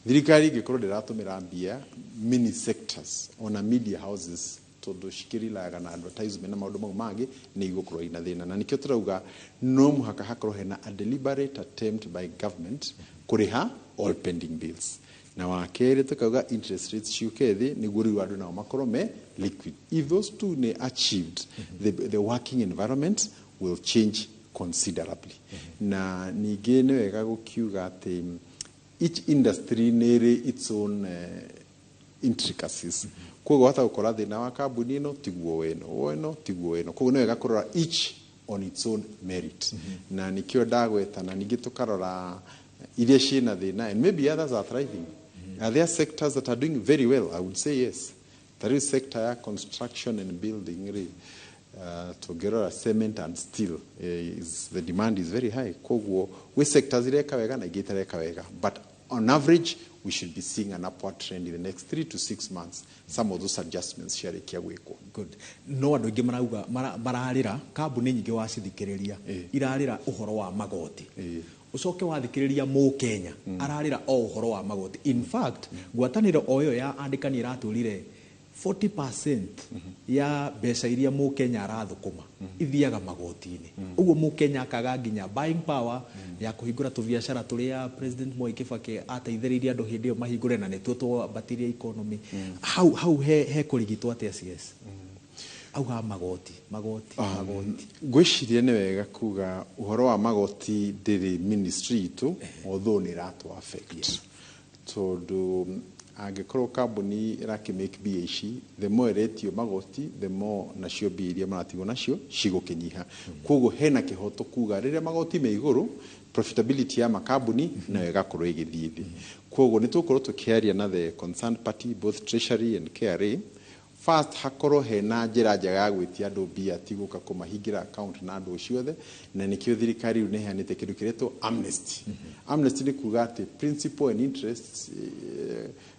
Thirikari ĩngĩkorwo ndĩratũmĩra mbia many sectors, ona media houses, tondũ cikĩrilaga na advertisement na maũndũ mau mangĩ, nĩ igũkorwo ina thĩna. Na nĩkĩo tũrauga no mũhaka hakorwo hena a deliberate attempt by government kũrĩha all pending bills. Na wa kerĩ tũkauga interest rates ciũke thĩ nĩguo rĩu andũ nao makorwo me liquid. If those two nĩ achieved, the working environment will change considerably. Na ningĩ nĩ wega gũkiuga atĩ each industry nĩ ĩrĩ its own intricacies. Koguo wahota gũkora thĩna wa kambuni ĩno tiguo weno, weno tiguo weno. Koguo nĩ wega kũrora each on its own merit. Na nĩkĩo ndagweta, na ningĩ tũkarora iria ciĩna thĩna, and maybe others are thriving. Are there sectors that are doing very well? I would say yes. Ta rĩu sector ya construction and building rĩ, tũngĩrora cement and steel, the demand is very high. Koguo gwĩ sectors ireka wega na ingĩ itareka wega, but on average we should be seeing an upward trend in the next 3 to 6 months, some of those adjustments ciarĩkia gwĩkwo. Good. No andũ aingĩ marauga mararĩra kambuni nyingĩ, wacithikĩrĩria irarĩra ũhoro wa magoti. Ũcoke wathikĩrĩria Mũkenya ararĩra o ũhoro wa magoti. In fact, ngwatanĩro o ĩyo ya andĩkani ĩratwĩrire 40% ya mbeca iria Mũkenya arathũkũma ithiaga magoti-inĩ. Ũguo Mũkenya akaga nginya buying power ya kũhingũra tũbiacara tũrĩa President Mwai Kibaki ateithĩrĩirie andũ hĩndĩ ĩyo mahingũre, na nĩtuo twambatirie economy. Hau he kũrigitwo atĩa, CS? Hau ha magoti, magoti, magoti. Ngwĩciria nĩ wega kuga ũhoro wa magoti ndĩrĩ ministry itũ, although nĩ ĩratũ affect, tondũ angĩkorwo kambuni ĩrakĩmake mbia ici, the more ĩretio magoti, the more nacio mbia iria maratigwo nacio cigũkĩnyiha. Koguo hena kĩhoto kuga rĩrĩa magoti me igũrũ, profitability ya makambuni nayo ĩgakorwo ĩgĩthiĩ thĩ. Koguo nĩ tũgũkorwo tũkĩaria na the concerned party, both Treasury and KRA. First, hakorwo hena njĩra njega ya gwĩtia andũ mbia, ti gũka kũmahingĩra account na andũ ciothe. Na nĩkĩo thirikari rĩu nĩ ĩheanĩte kĩndũ kĩretwo amnesty. Amnesty nĩ kuga atĩ principal and interest,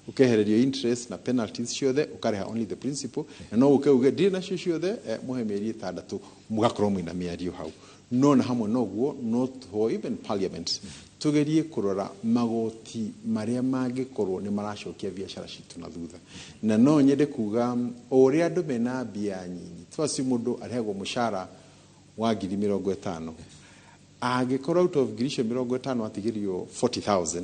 ũkehererio interest na penalties ciothe, ũkarĩha only the principal. Na no ũke uge ndirĩ nacio ciothe, mũhe mĩeri 6, mũgakorwo mwĩna mĩario hau. No na hamwe noguo no tũhoe even parliament tugerie kũrora magoti marĩa mangĩkorwo nĩ maracokia biacara citũ na thutha. Na no nyende kuga o ũrĩa andũ mena mbia nyinyi, twaci mũndũ arĩhagwo mũcara wa 50,000, angĩkorwo out of ngiri icio 50 atigĩrio 40,000,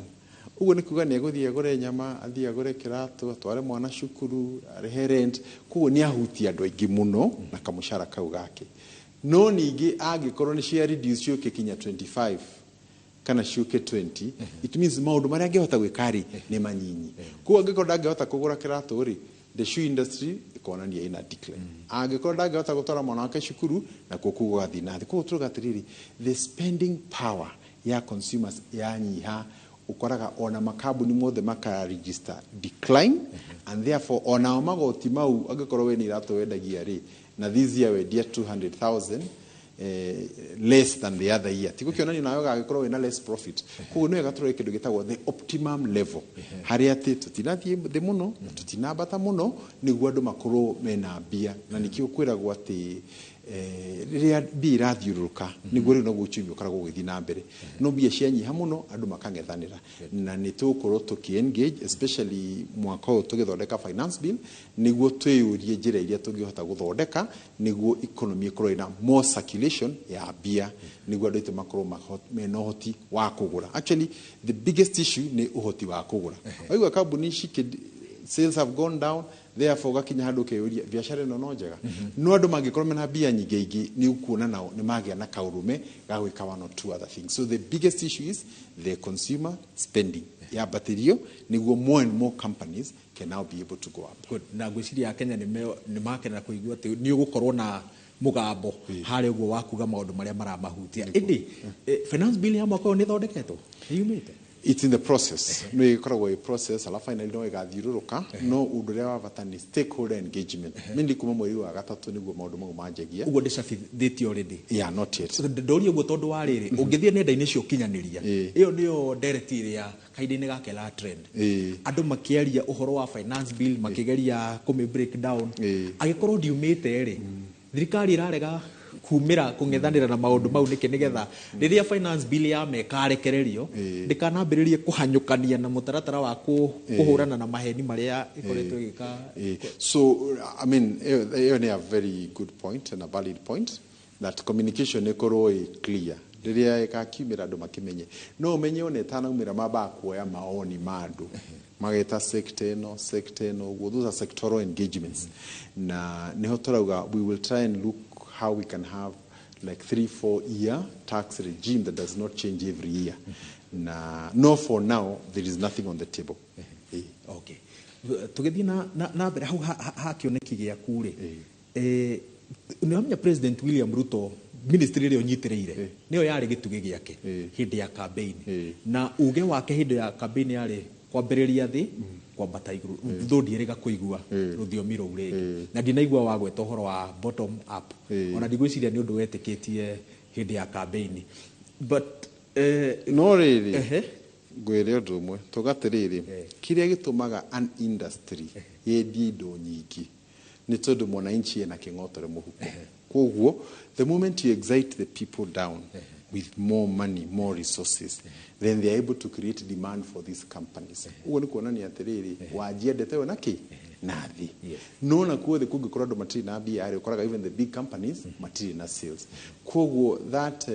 ũguo nĩ kuga nĩ egũthiĩ agũre nyama, athiĩ agũre kĩratũ, atware mwana cukuru, arĩhe rent. Koguo nĩ ahutia andũ aingĩ mũno na kamũcara kau gake. No ningĩ angĩkorwo nĩ cia reduce ciũke kinya 25 kana ciũke 20, it means maũndũ marĩa angĩhota gwĩka rĩ nĩ manyinyi. Koguo angĩkorwo ndangĩhota kũgũra kĩratũ rĩ, the shoe industry ĩkonania ina decline. Angĩkorwo ndangĩhota gũtwara mwana wake cukuru, nakuo kũu gũgathiĩ na thĩ. Koguo turuga atĩrĩrĩ, the spending power ya consumers yanyiha, ũkoraga ona makambuni mothe maka register decline, and therefore onao magoti mau, angĩkorwo we nĩ iratũ wendagia rĩ, na this year wendia 200,000 less than the other year, ti gũkĩonania nawe gagĩkorwo wĩna less profit. Koguo nĩ wega tũrore kĩndũ gĩtagwo the optimum level, harĩa atĩ tũtinathiĩ thĩ mũno na tũtinambata mũno, nĩguo andũ makorwo mena mbia. Na nĩkĩo kwĩragwo atĩ rĩrĩa mbia irathiũrũrũka, nĩguo rĩu noguo uchumi ũkoragwo ũgĩthiĩ na mbere. No mbia cianyiha mũno, andũ makang'ethanĩra. Na nĩ tũgũkorwo tũkĩ engage, especially mwaka ũyũ tũgĩthondeka finance bill, nĩguo twĩyũrie njĩra iria tũngĩhota gũthondeka nĩguo economy ĩkorwo ĩna more circulation ya mbia, nĩguo andũ aitũ makorwo mena ũhoti wa kũgũra. Actually, the biggest issue nĩ ũhoti wa kũgũra. Waigua kambuni cikĩ sales have gone down, therefore ũgakinya handũ ũkeyũria biacara ĩno no njega. No andũ mangĩkorwo mena mbia nyingĩ ingĩ, nĩ ũkuona nao nĩ magĩa na kaũrũme ga gwĩka one or two other things. So the biggest issue is the consumer spending yambatĩrio, nĩguo more and more companies can now be able to go up. Good. Na ngwĩciria Akenya nĩ makenera kũigua atĩ nĩ ũgũkorwo na mũgambo harĩa ũguo wa kuga maũndũ marĩa maramahutia. Ĩndĩ finance bill ya mwaka ũyũ nĩ ĩthondeketwo, nĩ yumĩte? It's in the process. No ĩkoragwo ĩ process, alafu finally no ĩgathiũrũrũka. No ũndũ ũrĩa wa bata nĩ stakeholder engagement, mainly kuma mweri wa gatatũ nĩguo maũndũ mau manjagia. Ũguo ndĩcabithĩtio already? Yeah, not yet. Ndoria ũguo tondũ wa rĩrĩ, ũngĩthiĩ nenda-inĩ cia ũkinyanĩria, ĩyo nĩyo ndereti ĩrĩa kahinda-inĩ gake la trend, andũ makĩaria ũhoro wa finance bill, makĩgeria kũmĩ break down. Angĩkorwo ndiumĩte rĩ, thirikari ĩrarega kumĩra kũng'ethanĩra na maũndũ mau nĩkĩ, nĩgetha rĩrĩa finance bill ya mekarekererio ndĩkanambĩrĩrie kũhanyũkania na mũtaratara wa kũhũrana na maheni marĩa ĩkoretwo ĩgĩka? So, I mean, ĩyo nĩ a very good point and a valid point, that communication ĩkorwo ĩ clear rĩrĩa ĩgakiumĩra, andũ makĩmenye. No ũmenye ona ĩtanaumĩra mambaga kuoya maoni ma andũ, mageta sector ĩno, sector ĩno, ũguo. Those are sectoral engagements, na nĩho tũrauga we will try and look how we can have like 3-4 year tax regime that does not change every year. Na no, for now there is nothing on the table. Okay, tũgĩthiĩ na mbere hau ha kĩoneki gĩaku rĩ, nĩ wamenya President William Ruto, ministry ĩrĩa ũnyitĩrĩire nĩyo yarĩ gĩtugĩ gĩake hĩndĩ ya campaign, na uge wake hĩndĩ ya campaign yarĩ kwambĩrĩria thĩ kwambata igũrũ. Thũ ndiĩrĩga kũigua rũthiomi rũu rĩngĩ, na ndinaigua wagweta ũhoro wa bottom up. Ona ndigwĩciria nĩ ũndũ wetĩkĩtie hĩndĩ ya campaign, but No rĩrĩ, ngwĩre ũndũ ũmwe, tũgatĩrĩrĩ, kĩrĩa gĩtũmaga an industry yendie indo nyingĩ nĩ tondũ mwananchi ena kĩng'otore mũhuko. Koguo the moment you excite the people down with more money, more resources, then they are able to create demand for these companies. Ũguo nĩ kuonania atĩrĩrĩ, wanjia ndeto ĩyo na kĩ na thĩ. No na kuothe kũngĩkorwo andũ matirĩ na mbia rĩ, ũkoraga even the big companies matirĩ na sales. Koguo that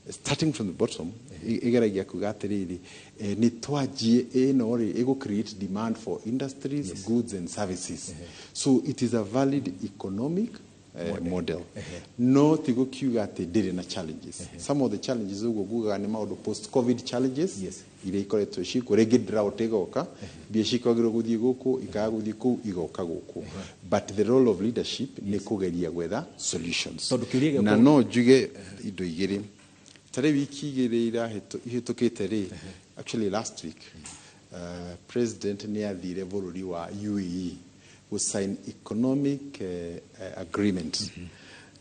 starting from the bottom ĩgeragia kuga atĩrĩrĩ, nĩ twanjie ĩno rĩ, ĩgũ create demand for industries, goods and services. So it is a valid economic model, no ti gũkiuga atĩ ndĩrĩ na challenges. Some of the challenges, ũguo ngugaga, nĩ maũndũ post COVID challenges iria ikoretwo cikuo. Rĩngĩ drought ĩgoka, mbia cikwagĩrwo gũthiĩ gũkũ ikaga gũthiĩ kũu, igoka gũkũ. But the role of leadership nĩ kũgeria gwetha solutions. Tondũ kĩũria gĩakwa- Na no njuge indo igĩrĩ. Ta rĩu wiki igĩrĩ ihĩtũkĩte rĩ, actually last week, president nĩ athire bũrũri wa UAE gũ sign economic agreement,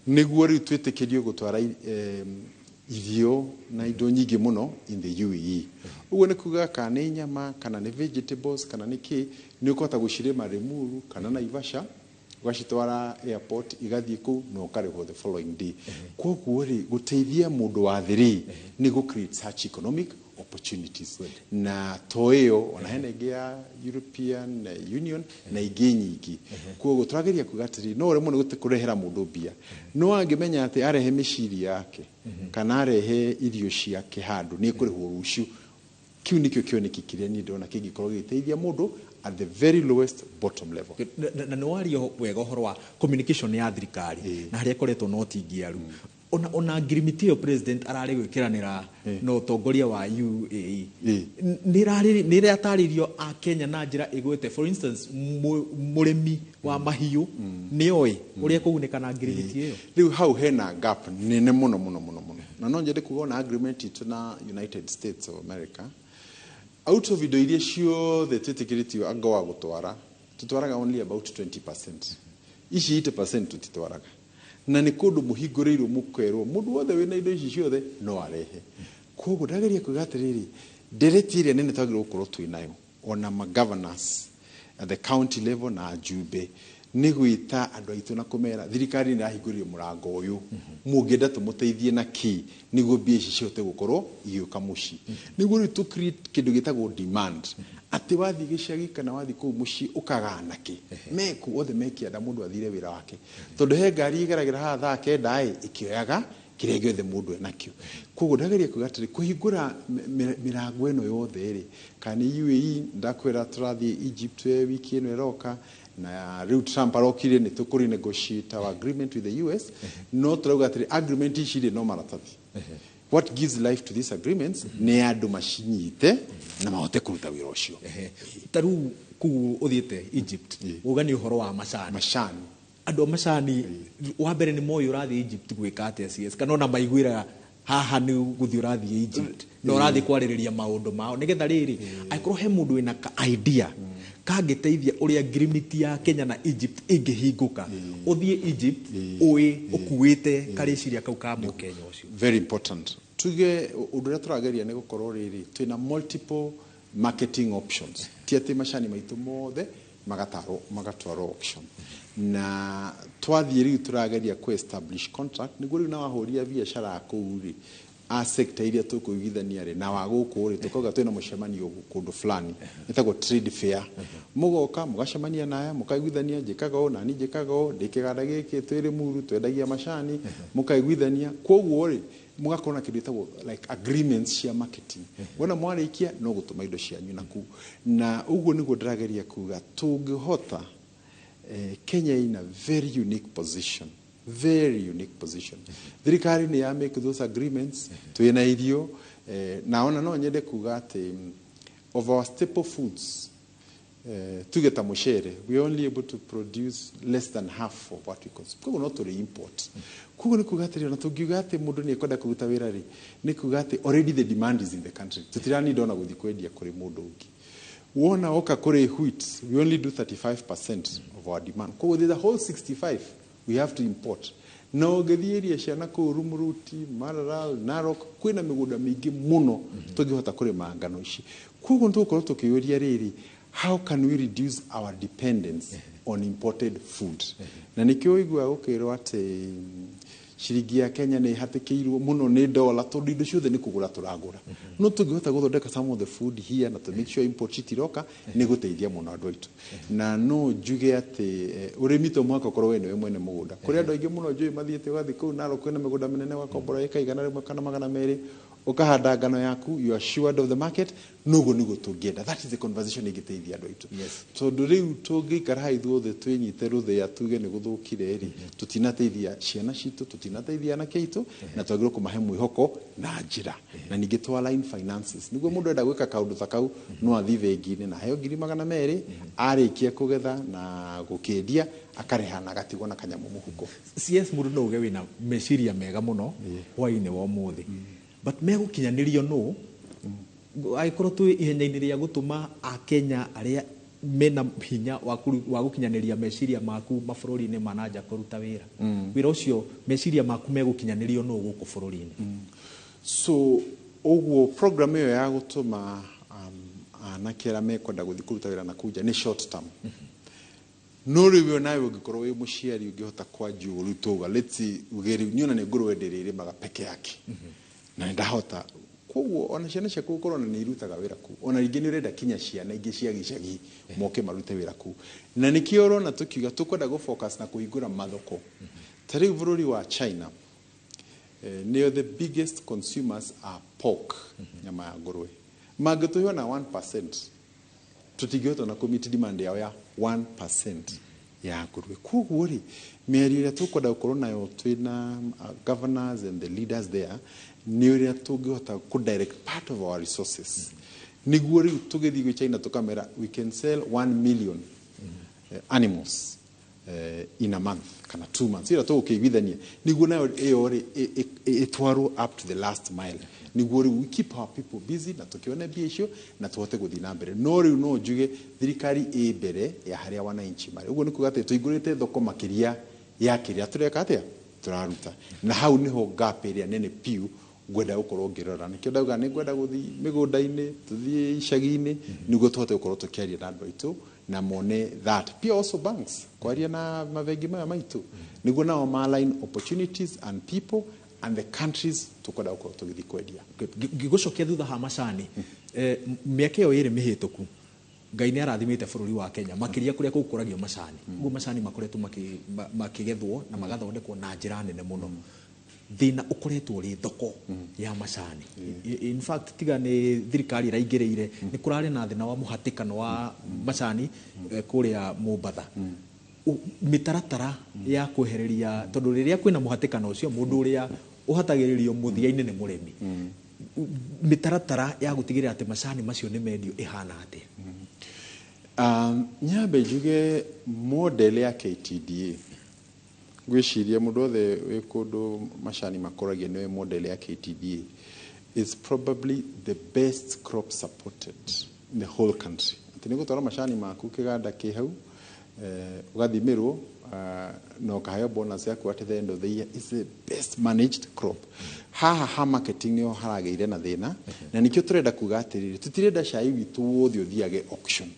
nĩguo rĩu twĩtĩkĩrio gũtwara irio na indo nyingĩ mũno in the UAE. Ũguo nĩ kuga kana nĩ nyama, kana nĩ vegetables, kana nĩ kĩ, nĩ ũkũhota gũcirĩma Limuru kana Naivasha, ũgacitwara airport, igathiĩ kũu na ũkarĩhwo the following day. Koguo rĩ, gũteithia mũndũ wa thĩ rĩ, nĩ gũ create such economic opportunities. Na to ĩyo, ona hena ĩngĩ ya European Union na ingĩ nyingĩ. Koguo tũrageria kuga atĩrĩ, no ũremwo nĩ kũrehera mũndũ mbia, no angĩmenya atĩ arehe mĩciri yake kana arehe irio ciake handũ nĩ ekũrĩhwo rũciũ, kĩu nĩkĩo kĩoneki kĩrĩa niĩ ndĩrona kĩngĩkorwo gĩgĩteithia mũndũ at the very lowest bottom level. Na nĩ waria wega ũhoro wa communication ya thirikari na harĩa ĩkoretwo no tingiaru. Ona ngirimiti ĩyo president ararĩ gwĩkĩranĩra na ũtongoria wa UAE nĩ ĩratarĩrio a Kenya na njĩra ĩgwĩte, for instance, mũrĩmi wa mahiũ nĩ oĩ ũrĩa ekũgunĩka na ngirimiti ĩyo? Rĩu hau hena gap nene mũno mũno mũno mũno, na no nyende kuga ona agreement itũ na United States of America, out of indo iria ciothe twĩtĩkĩrĩtio AGOA gũtwara, tũtwaraga only about 20%. Ici 80% tũtitwaraga, na nĩ kũndũ mũhingũrĩirwo, mũkerwo mũndũ wothe wĩna indo ici ciothe no arehe. Koguo ndageria kuga atĩrĩrĩ, ndereti ĩrĩa nene twagĩrĩirwo gũkorwo twĩ nayo ona ma governors at the county level na ajumbe nĩ gwĩta andũ aitũ na kũmera thirikari nĩ ĩrahingũrire mũrango ũyũ, mũngĩenda tũmũteithie na kĩ nĩguo mbia ici cihote gũkorwo igĩũka mũciĩ, nĩguo rĩu tũ create kĩndũ gĩtagwo demand, atĩ wathiĩ gĩcagi kana wathiĩ kũu mũciĩ ũkagana kĩ meku othe mekĩanda mũndũ athire wĩra wake, tondũ he ngari ĩgeragĩra haha thaa kenda ĩ ĩkĩoyaga kĩrĩa gĩothe mũndũ enakĩo. Koguo ndageria kuga atĩrĩ, kũhingũra mĩrango ĩno yothe rĩ, kana nĩ UAE, ndakwĩra tũrathiĩ Egypt wiki ĩno ĩroka, na rĩu Trump arokire nĩ tũkũ renegotiate our agreement with the US. No tũrauga atĩrĩ, agreement ici rĩ, no maratathi. What gives life to these agreements nĩ andũ macinyite na mahote kũruta wĩra ũcio. Ta rĩu kũu ũthiĩte Egypt, uga nĩ ũhoro wa macani. Macani. Andũ a macani wa mbere nĩ moĩ ũrathiĩ Egypt gwĩka atĩa, CS, kana ona maiguĩra Haha nĩ gũthiĩ ũrathiĩ Egypt na ũrathiĩ kwarĩrĩria maũndũ mao nĩgetha rĩrĩ angĩkorwo he mũndũ wĩna ka idea kangĩteithia ũrĩa ngirimiti ya Kenya na Egypt ĩngĩhingũka, ũthiĩ Egypt ũĩ ũkuĩte karĩciria kau ka mũkenya ũcio. Very important. Tuge ũndũ ũrĩa tũrageria nĩ gũkorwo rĩrĩ twĩna multiple marketing options, ti atĩ macani maitũ mothe magatwarwo auction. Na twathiĩ rĩu tũrageria kũ establish contract nĩguo rĩu na wahũria biacara kũu rĩ a sector iria tũkũiguithania rĩ na wa gũkũ rĩ tũkauga twĩna mũcemanio kũndũ fulani ĩtagwo trade fair, mũgoka mũgacemania naya mũkaiguithania, njĩkaga ũũ nani njĩkaga ũũ, ndĩ kĩganda gĩkĩ twĩ Limuru twendagia macani, mũkaiguithania. Koguo rĩ mũgakorwo na kĩndũ gĩtagwo like agreements cia marketing. Wona mwarĩkia no gũtũma indo cianyu naku. Na ũguo nĩguo ndĩrageria kuga tũngĩhota, Kenya in a very unique position, very unique position. Thirikari nĩ ya make those agreements, twĩna irio, na ona no nyende kuga atĩ of our staple foods, tuge ta mũcere, we are only able to produce less than half of what we consume. Koguo no tũrĩ import. Koguo nĩ kuga atĩrĩ, ona tũngiuga atĩ mũndũ nĩ ekwenda kũruta wĩra rĩ, nĩ kuga atĩ already the demand is in the country. Tũtiranida ona gũthiĩ kwendia kũrĩ mũndũ ũngĩ. Wona oka kũrĩ wheat, we only do 35% of our demand. Koguo there's a whole 65 we have to import. Na ũngĩthiĩ area cia nakũu Rumuruti, Maralal, Narok, kwĩna mĩgũnda mĩingĩ mũno tũngĩhota kũrĩma ngano ici. Koguo nĩ tũgũkorwo tũkĩũria rĩrĩ, how can we reduce our dependence on imported food? Na nĩkĩo ũiguaga gũkĩrwo atĩ ciringi ya Kenya nĩ ĩhatĩkĩirwo mũno nĩ dola tondũ indo ciothe nĩ kũgũra tũragũra. No tũngĩhota gũthondeka some of the food here na to make sure import citiroka, nĩ gũteithia mũno andũ aitũ. Na no njuge atĩ ũrĩmi to mũhaka ũkorwo we nĩwe mwene mũgũnda. Kũrĩ andũ aingĩ mũno njũĩ mathiĩte ũgathiĩ kũu Narok kwĩna mĩgũnda mĩnene ũgakombora ĩka 100 kana 200, ũkahanda ngano yaku, you are assured of the market. Noguo nĩguo tũngĩenda. That is the conversation ĩngĩteithia andũ aitũ. Tondũ rĩu tũngĩikara haha ithuothe twĩnyite rũthĩa tuge nĩ gũthũkire rĩ, tũtinateithia ciana citũ, tũtinateithia anake aitũ, na twagĩrĩirwo kũmahe mwĩhoko na njĩra. Na ningĩ tũ align finances nĩguo mũndũ enda gwĩka kaũndũ ta kau no athiĩ bengi-inĩ na aheo 200,000, arĩkia kũgetha na gũkĩendia akarĩha na agatigwo na kanyamũ mũhuko. CS, mũndũ no uge wĩna meciria mega mũno hwaĩ-inĩ wa ũmũthĩ, but megũkinyanĩrio nũ angĩkorwo twĩ ihenya-inĩ rĩa gũtũma akenya arĩa mena hinya wa gũkinyanĩria meciria maku mabũrũri-inĩ ma na nja kũruta wĩra? Wĩra ũcio, meciria maku megũkinyanĩrio nũ gũkũ bũrũri-inĩ? So ũguo program ĩyo ya gũtũma anake arĩa mekwenda gũthiĩ kũruta wĩra na kũu nja nĩ short term. No rĩu nawe ũngĩkorwo wĩ mũciari ũngĩhota kwanjia ũguo rĩu tauga, let's say uge rĩu niĩ ona nĩ ngũrwe ndĩrĩrĩmaga peke yake na nĩndahota, koguo ona ciana ciaku gũkorwo na nĩ irutaga wĩra kũu, ona rĩngĩ nĩ ũrenda kinya ciana ingĩ cia gĩcagi moke marute wĩra kũu. Na nĩkĩo ũrona tũkiuga tũkwenda gũ focus na kũhingũra mathoko. Ta rĩu bũrũri wa China, nĩo the biggest consumers are pork, nyama ya ngũrwe. Mangĩtũhe ona 1%, tũtingĩhota na kũ-meet demand yao ya 1% ya ngũrwe. Koguo rĩ, mĩario ĩrĩa tũkwenda gũkorwo nayo twĩna governors and the leaders there nĩ ũrĩa tũngĩhota kũ direct part of our resources nĩguo rĩu tũgĩthiĩ gwĩ China tũkamera we can sell 1 million animals in a month kana 2 months ĩrĩa tũgũkĩiguithania, nĩguo nayo ĩyo rĩ ĩtwarwo up to the last mile, nĩguo rĩu we keep our people busy na tũkĩone mbia icio na tũhote gũthiĩ na mbere. No rĩu no njuge thirikari ĩ mbere ya harĩa wananchi marĩ. Ũguo nĩ kuga atĩ tũhingũrĩte thoko makĩria ya kĩrĩa tũreka atĩa tũraruta, na hau nĩho gap ĩrĩa nene piũ ngwenda gũkorwo ngĩrora. Nĩkĩo ndauga nĩ ngwenda gũthiĩ mĩgũnda-inĩ, tũthiĩ icagi-inĩ nĩguo tũhote gũkorwo tũkĩaria na andũ aitũ na mone that pia also banks, kwaria na mabengi maya maitũ nĩguo nao ma-align opportunities and people and the countries tũkwenda gũkorwo tũgĩthiĩ kwendia. Ngĩgũcokia thutha ha macani, mĩaka ĩyo ĩrĩ mĩhĩtũku Ngai nĩ arathimĩte bũrũri wa Kenya makĩria kũrĩa gũkũragio macani. Ũguo macani makoretwo makĩgethwo na magathondekwo na njĩra nene mũno. Thĩna ũkoretwo ũrĩ thoko ya macani. In fact, tiga nĩ thirikari ĩraingĩrĩire, nĩ kũrarĩ na thĩna wa mũhatĩkano wa macani kũrĩa Mombatha. Mĩtaratara ya kwehereria, tondũ rĩrĩa kwĩna mũhatĩkano ũcio mũndũ ũrĩa ũhatagĩrĩrio mũthia-inĩ nĩ mũrĩmi, mĩtaratara ya gũtigĩrĩra atĩ macani macio nĩ mendio ĩhana atĩa? Nyambe njuge model ya KTDA Ngwĩciria mũndũ wothe wĩ kũndũ macani makũragio nĩwe model ya KTDA is probably the best crop supported in the whole country. Atĩ nĩ gũtwara macani maku kĩganda kĩ hau, ũgathimĩrwo na ũkaheo bonus yaku at the end of the year. Is the best managed crop. Haha ha marketing nĩho haragĩire na thĩna, na nĩkĩo tũrenda kuga atĩrĩrĩ, tũtirenda cai witũ wothe ũthiage auction.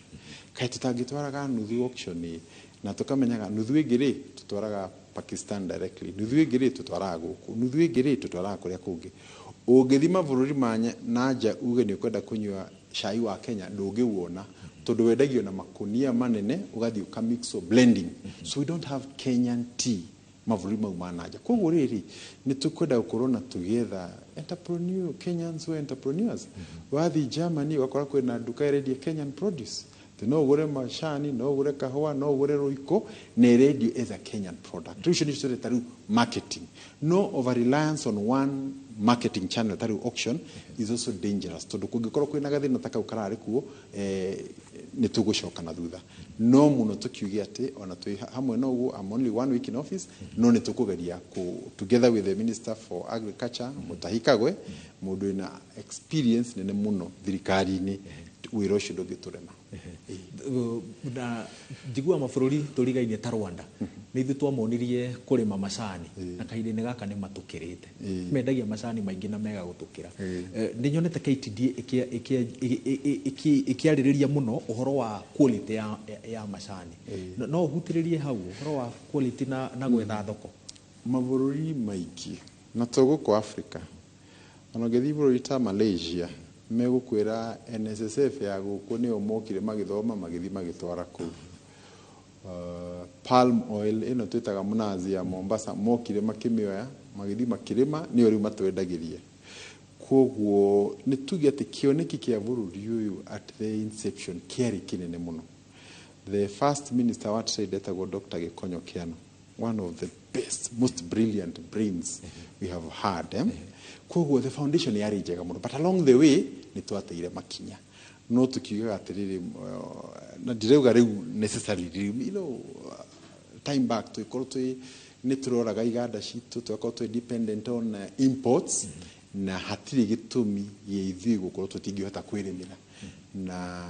Kaĩ tũtangĩtwaraga nuthu auction ĩ, na tũkamenyaga nuthu ĩngĩ rĩ tũtwaraga Pakistan directly, nuthu ĩngĩ rĩ tũtwaraga gũkũ, nuthu ĩngĩ rĩ tũtwaraga kũrĩa kũngĩ. Ũngĩthiĩ mabũrũri ma na nja uge nĩ ũkwenda kũnyua cai wa Kenya, ndũngĩwona tondũ wendagio na makunia manene, ũgathiĩ ũkamixwo, blending. So we don't have Kenyan tea mabũrũri mau ma nanja. Koguo rĩrĩ nĩ tũkwenda gũkorwo na tũgĩetha entrepreneur, Kenyans who are entrepreneurs. Wathiĩ Germany ũgakora kwĩna nduka ĩrendia Kenyan produce. Atĩ no ũgũre macani, no ũgũre kahũa, no ũgũre rũiko, na ĩrendio as a Kenyan product. Rĩu icio nĩcio tũreta rĩu marketing. No over reliance on one marketing channel ta rĩu auction is also dangerous, tondũ kũngĩkorwo kwĩna gathĩna ta kau kararĩ kuo, nĩ tũgũcoka na thutha. No mũno tũkiuge atĩ ona twĩ hamwe na ũguo, I'm only one week in office, no nĩ tũkũgeria together with the Minister for Agriculture, Mutahi Kagwe, mũndũ wĩna experience nene mũno thirikari-inĩ, wĩra ũcio ndũngĩtũrema. Na njiguaga mabũrũri tũrigainie ta Rwanda nĩ ithuĩ twamonirie kũrĩma macani, na kahinda-inĩ gaka nĩ matũkĩrĩte, mendagia macani maingĩ na mega gũtũkĩra. Nĩ nyonete KTDA ĩkĩarĩrĩria mũno ũhoro wa quality ya macani. No ũhutĩrĩrie hau ũhoro wa quality na gwetha thoko. Mabũrũri maingĩ na to gũkũ Africa, ona ũngĩthiĩ bũrũri ta Malaysia, megũkwĩra NSSF ya gũkũ nĩyo mokire magĩthoma, magĩthiĩ magĩtwara kũu. Palm oil ĩno twĩtaga mnazi ya Mombasa, mokire makĩmĩoya, magĩthiĩ makĩrĩma, nĩyo rĩu matwendagĩria. Koguo nĩ tuge atĩ kĩoneki kĩa bũrũri ũyũ at the inception kĩarĩ kĩnene mũno. The first minister wa trade etagwo Dr. Gĩkonyo Kĩano, one of the best, most brilliant brains we have had, eh? Koguo the foundation yarĩ njega mũno, but along the way nĩ twateire makinya. No tukiugaga atĩrĩrĩ, na ndirauga rĩu necessarily rĩu, time back tũgĩkorwo twĩ nĩ tũroraga iganda citũ, tũgakorwo twĩ dependent on imports, na hatirĩ gĩtũmi gĩa ithuĩ gũkorwo tũtingĩhota kwĩrĩmĩra. Na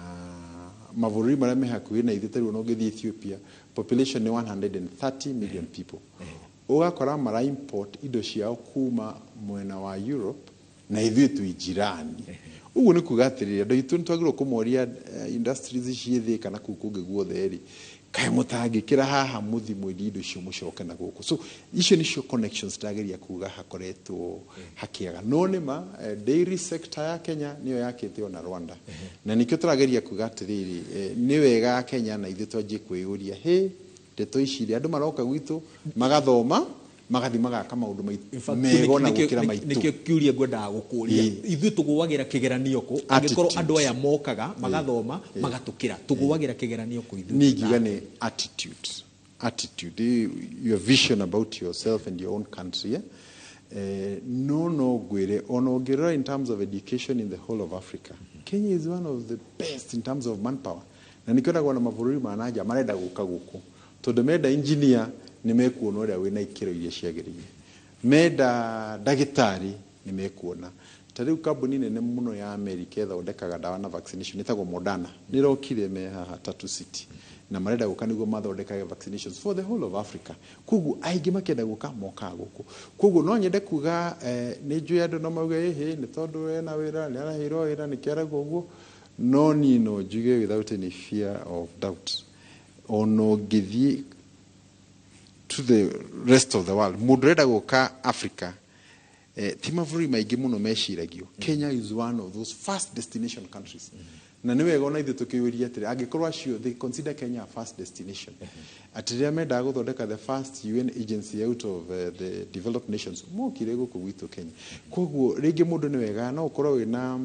mabũrũri marĩa me hakuhĩ na ithuĩ, ta rĩu ona ũngĩthiĩ Ethiopia, population nĩ 130 million people, ũgakora mara import indo ciao kuma mwena wa Europe, na ithuĩ twĩ jirani. Ũguo nĩ kuga atĩrĩrĩ, andũ aitũ nĩ twagĩrĩirwo kũmoria, industries ciĩ thĩ kana kũu kũngĩ guothe rĩ, kaĩ mũtangĩkĩra haha mũthi mwendie indo icio mũcoke na gũkũ? So icio nĩcio connections ndageria kuga hakoretwo hakĩaga. No nĩ ma dairy sector ya Kenya nĩyo yakĩte ona Rwanda, na nĩkĩo tũrageria kuga atĩrĩrĩ, nĩ wega Kenya na ithuĩ twanjie kwĩyũria, hĩ, ndeto ici rĩ, andũ maroka gwitũ magathoma, magathi magaka maũndũ In fact, mega ona gũkĩra maitũ. Nĩkĩo kĩũria ngwendaga gũkũria. Ithuĩ tũgũagĩra kĩgeranio kũ angĩkorwo Attitude. andũ aya mokaga magathoma magatũkĩra? Tũgũagĩra kĩgeranio kũ ithuĩ? Niĩ ingiuga nĩ attitude, attitude, your vision about yourself and your own country, eh? No ngwĩre, ona ũngĩrora in terms of education in the whole of Africa, Kenya is one of the best in terms of manpower, na nĩkĩonagwo na mabũrũri ma nanja marenda gũka gũkũ, tondũ menda engineer nĩ mekuona ũrĩa wĩna ikĩro iria ciagĩrĩire, menda ndagĩtarĩ nĩ mekuona. Ta rĩu kambuni nene mũno ya America ĩthondekaga ndawa na vaccination ĩtagwo Moderna nĩ ĩrokire me haha Tatu City, na marenda gũka nĩguo mathondekage vaccinations for the whole of Africa. Koguo aingĩ makĩenda gũka mokaga gũkũ. Koguo no nyende kuga, nĩ njũĩ andũ no mauge ĩhĩ nĩ tondũ ena wĩra, nĩ araheirwo wĩra nĩkĩo arauga ũguo, no niĩ no njuge without any fear of doubt, ona ũngĩthiĩ to the rest of the world, mũndũ ũrenda gũka Africa, ti mabũrũri maingĩ mũno meciragio. Kenya is one of those first destination countries. Na nĩ wega ona ithuĩ tũkĩũria atĩrĩ, angĩkorwo acio they consider Kenya a first destination, atĩ rĩrĩa mendaga gũthondeka the first UN agency out of the developed nations, mokire gũkũ gwitũ Kenya. Koguo rĩngĩ mũndũ nĩ wega no ũkorwo wĩna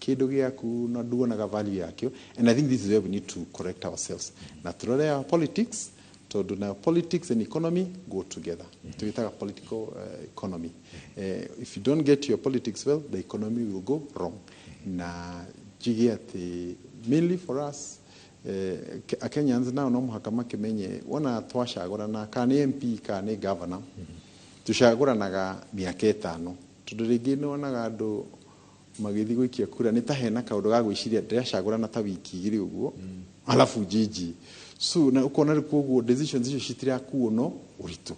kĩndũ gĩaku na nduonaga value yakĩo, and I think this is where we need to correct ourselves na tũrore our politics, tondũ na politics and economy go together. Tuitaga political economy. If you don't get your politics well, the economy will go wrong. Na njuge atĩ mainly for us, Kenyans nao no mũhaka makĩmenye wona twacagũrana kana nĩ MP kana nĩ governor, tũcagũranaga mĩaka 5, tondũ rĩngĩ nĩ wonaga andũ magĩthiĩ gũikia kura nĩ ta hena kaũndũ ga gwĩciria ndĩracagũrana ta wiki 2 ũguo, alafu njinji. So na ũkona rĩu koguo decisions icio citirakuo no ũritũ.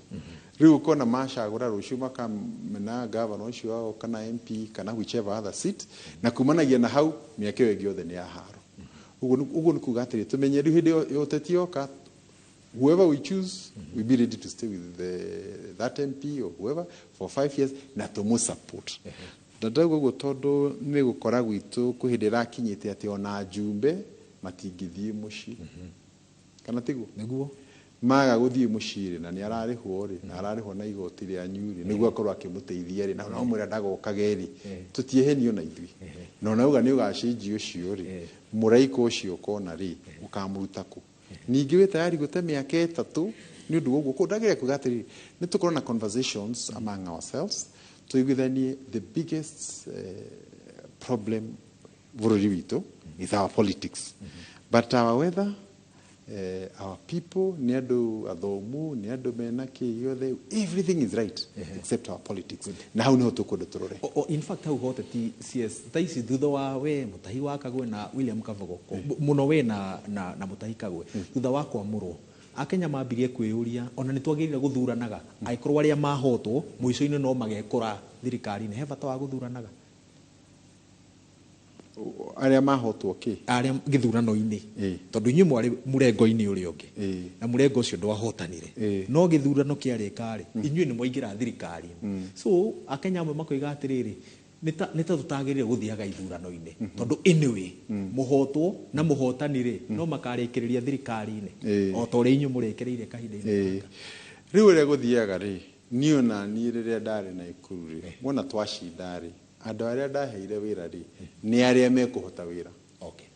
Rĩu ũkona macagũra rũciũ makamena governor ũcio wao kana MP kana whichever other seat, na kumanagia na hau mĩaka ĩyo ĩngĩ yothe nĩ ya haro. Ũguo nĩ kuga atĩrĩ, tũmenye rĩu hĩndĩ ĩyo ũteti yoka, whoever we choose, we be ready to stay with that MP or whoever for 5 years na tũmũ support. Na ndauga ũguo tondũ nĩ gũkora gwitũ kwĩ hĩndĩ ĩrakinyĩte atĩ ona njumbe matingĩthiĩ mũciĩ. Kana tiguo? Nĩguo. Maga gũthiĩ mũciĩ rĩ, na nĩ ararĩhwo rĩ, na ararĩhwo na igoti rĩanyu rĩ, nĩguo akorwo akĩmũteithia rĩ, na no mwĩra ndagokage rĩ, tũtiehenio na ithuĩ. Na ona auga nĩ ũgacenjia ũcio rĩ, mũraika ũcio ũkona rĩ, ũkamũruta kũ? Ningĩ wĩ tayari gũte mĩaka 3 nĩ ũndũ wa ũguo. Koguo ndageria kuga atĩrĩrĩ, nĩ tũkorwo na conversations among ourselves, tũiguithanie the biggest problem bũrũri witũ is our politics. But our weather, our people, nĩ andũ athomu, nĩ andũ mena kĩ gĩothe, everything is right except our politics. Na hau nĩho tũkwenda tũrore. In fact hau hote ti CS ta ici thutha wa we Mutahi wa Kagwe na William Kavagoko, mũno we na Mutahi Kagwe, thutha wa kwamũrwo Akenya mambirie kwĩyũria ona nĩ twagĩrĩire gũthuranaga, angĩkorwo arĩa mahotwo mũico-inĩ no magekora thirikari-inĩ, he bata wa gũthuranaga? Arĩa mahotwo kĩ? Arĩa gĩthurano-inĩ. Tondũ inyuĩ mwarĩ mũrengo-inĩ ũrĩa ũngĩ. Na mũrengo ũcio ndwahotanire. No gĩthurano kĩarĩka rĩ, inyuĩ nĩ mwaingĩra thirikari-inĩ. So Akenya amwe makoiga atĩrĩrĩ, nĩ ta tũtagĩrĩire gũthiaga ithurano-inĩ. Tondũ anyway, mũhotwo na mũhotani rĩ, no makarĩkĩrĩria thirikari-inĩ. O ta ũrĩa inyuĩ mũrekereire kahinda-inĩ gaka. Rĩu ũrĩa gũthiaga rĩ, niĩ ona niĩ rĩrĩa ndarĩ na Ikuru rĩ, wona twacinda rĩ, andũ arĩa ndaheire wĩra rĩ, nĩ arĩa mekũhota wĩra.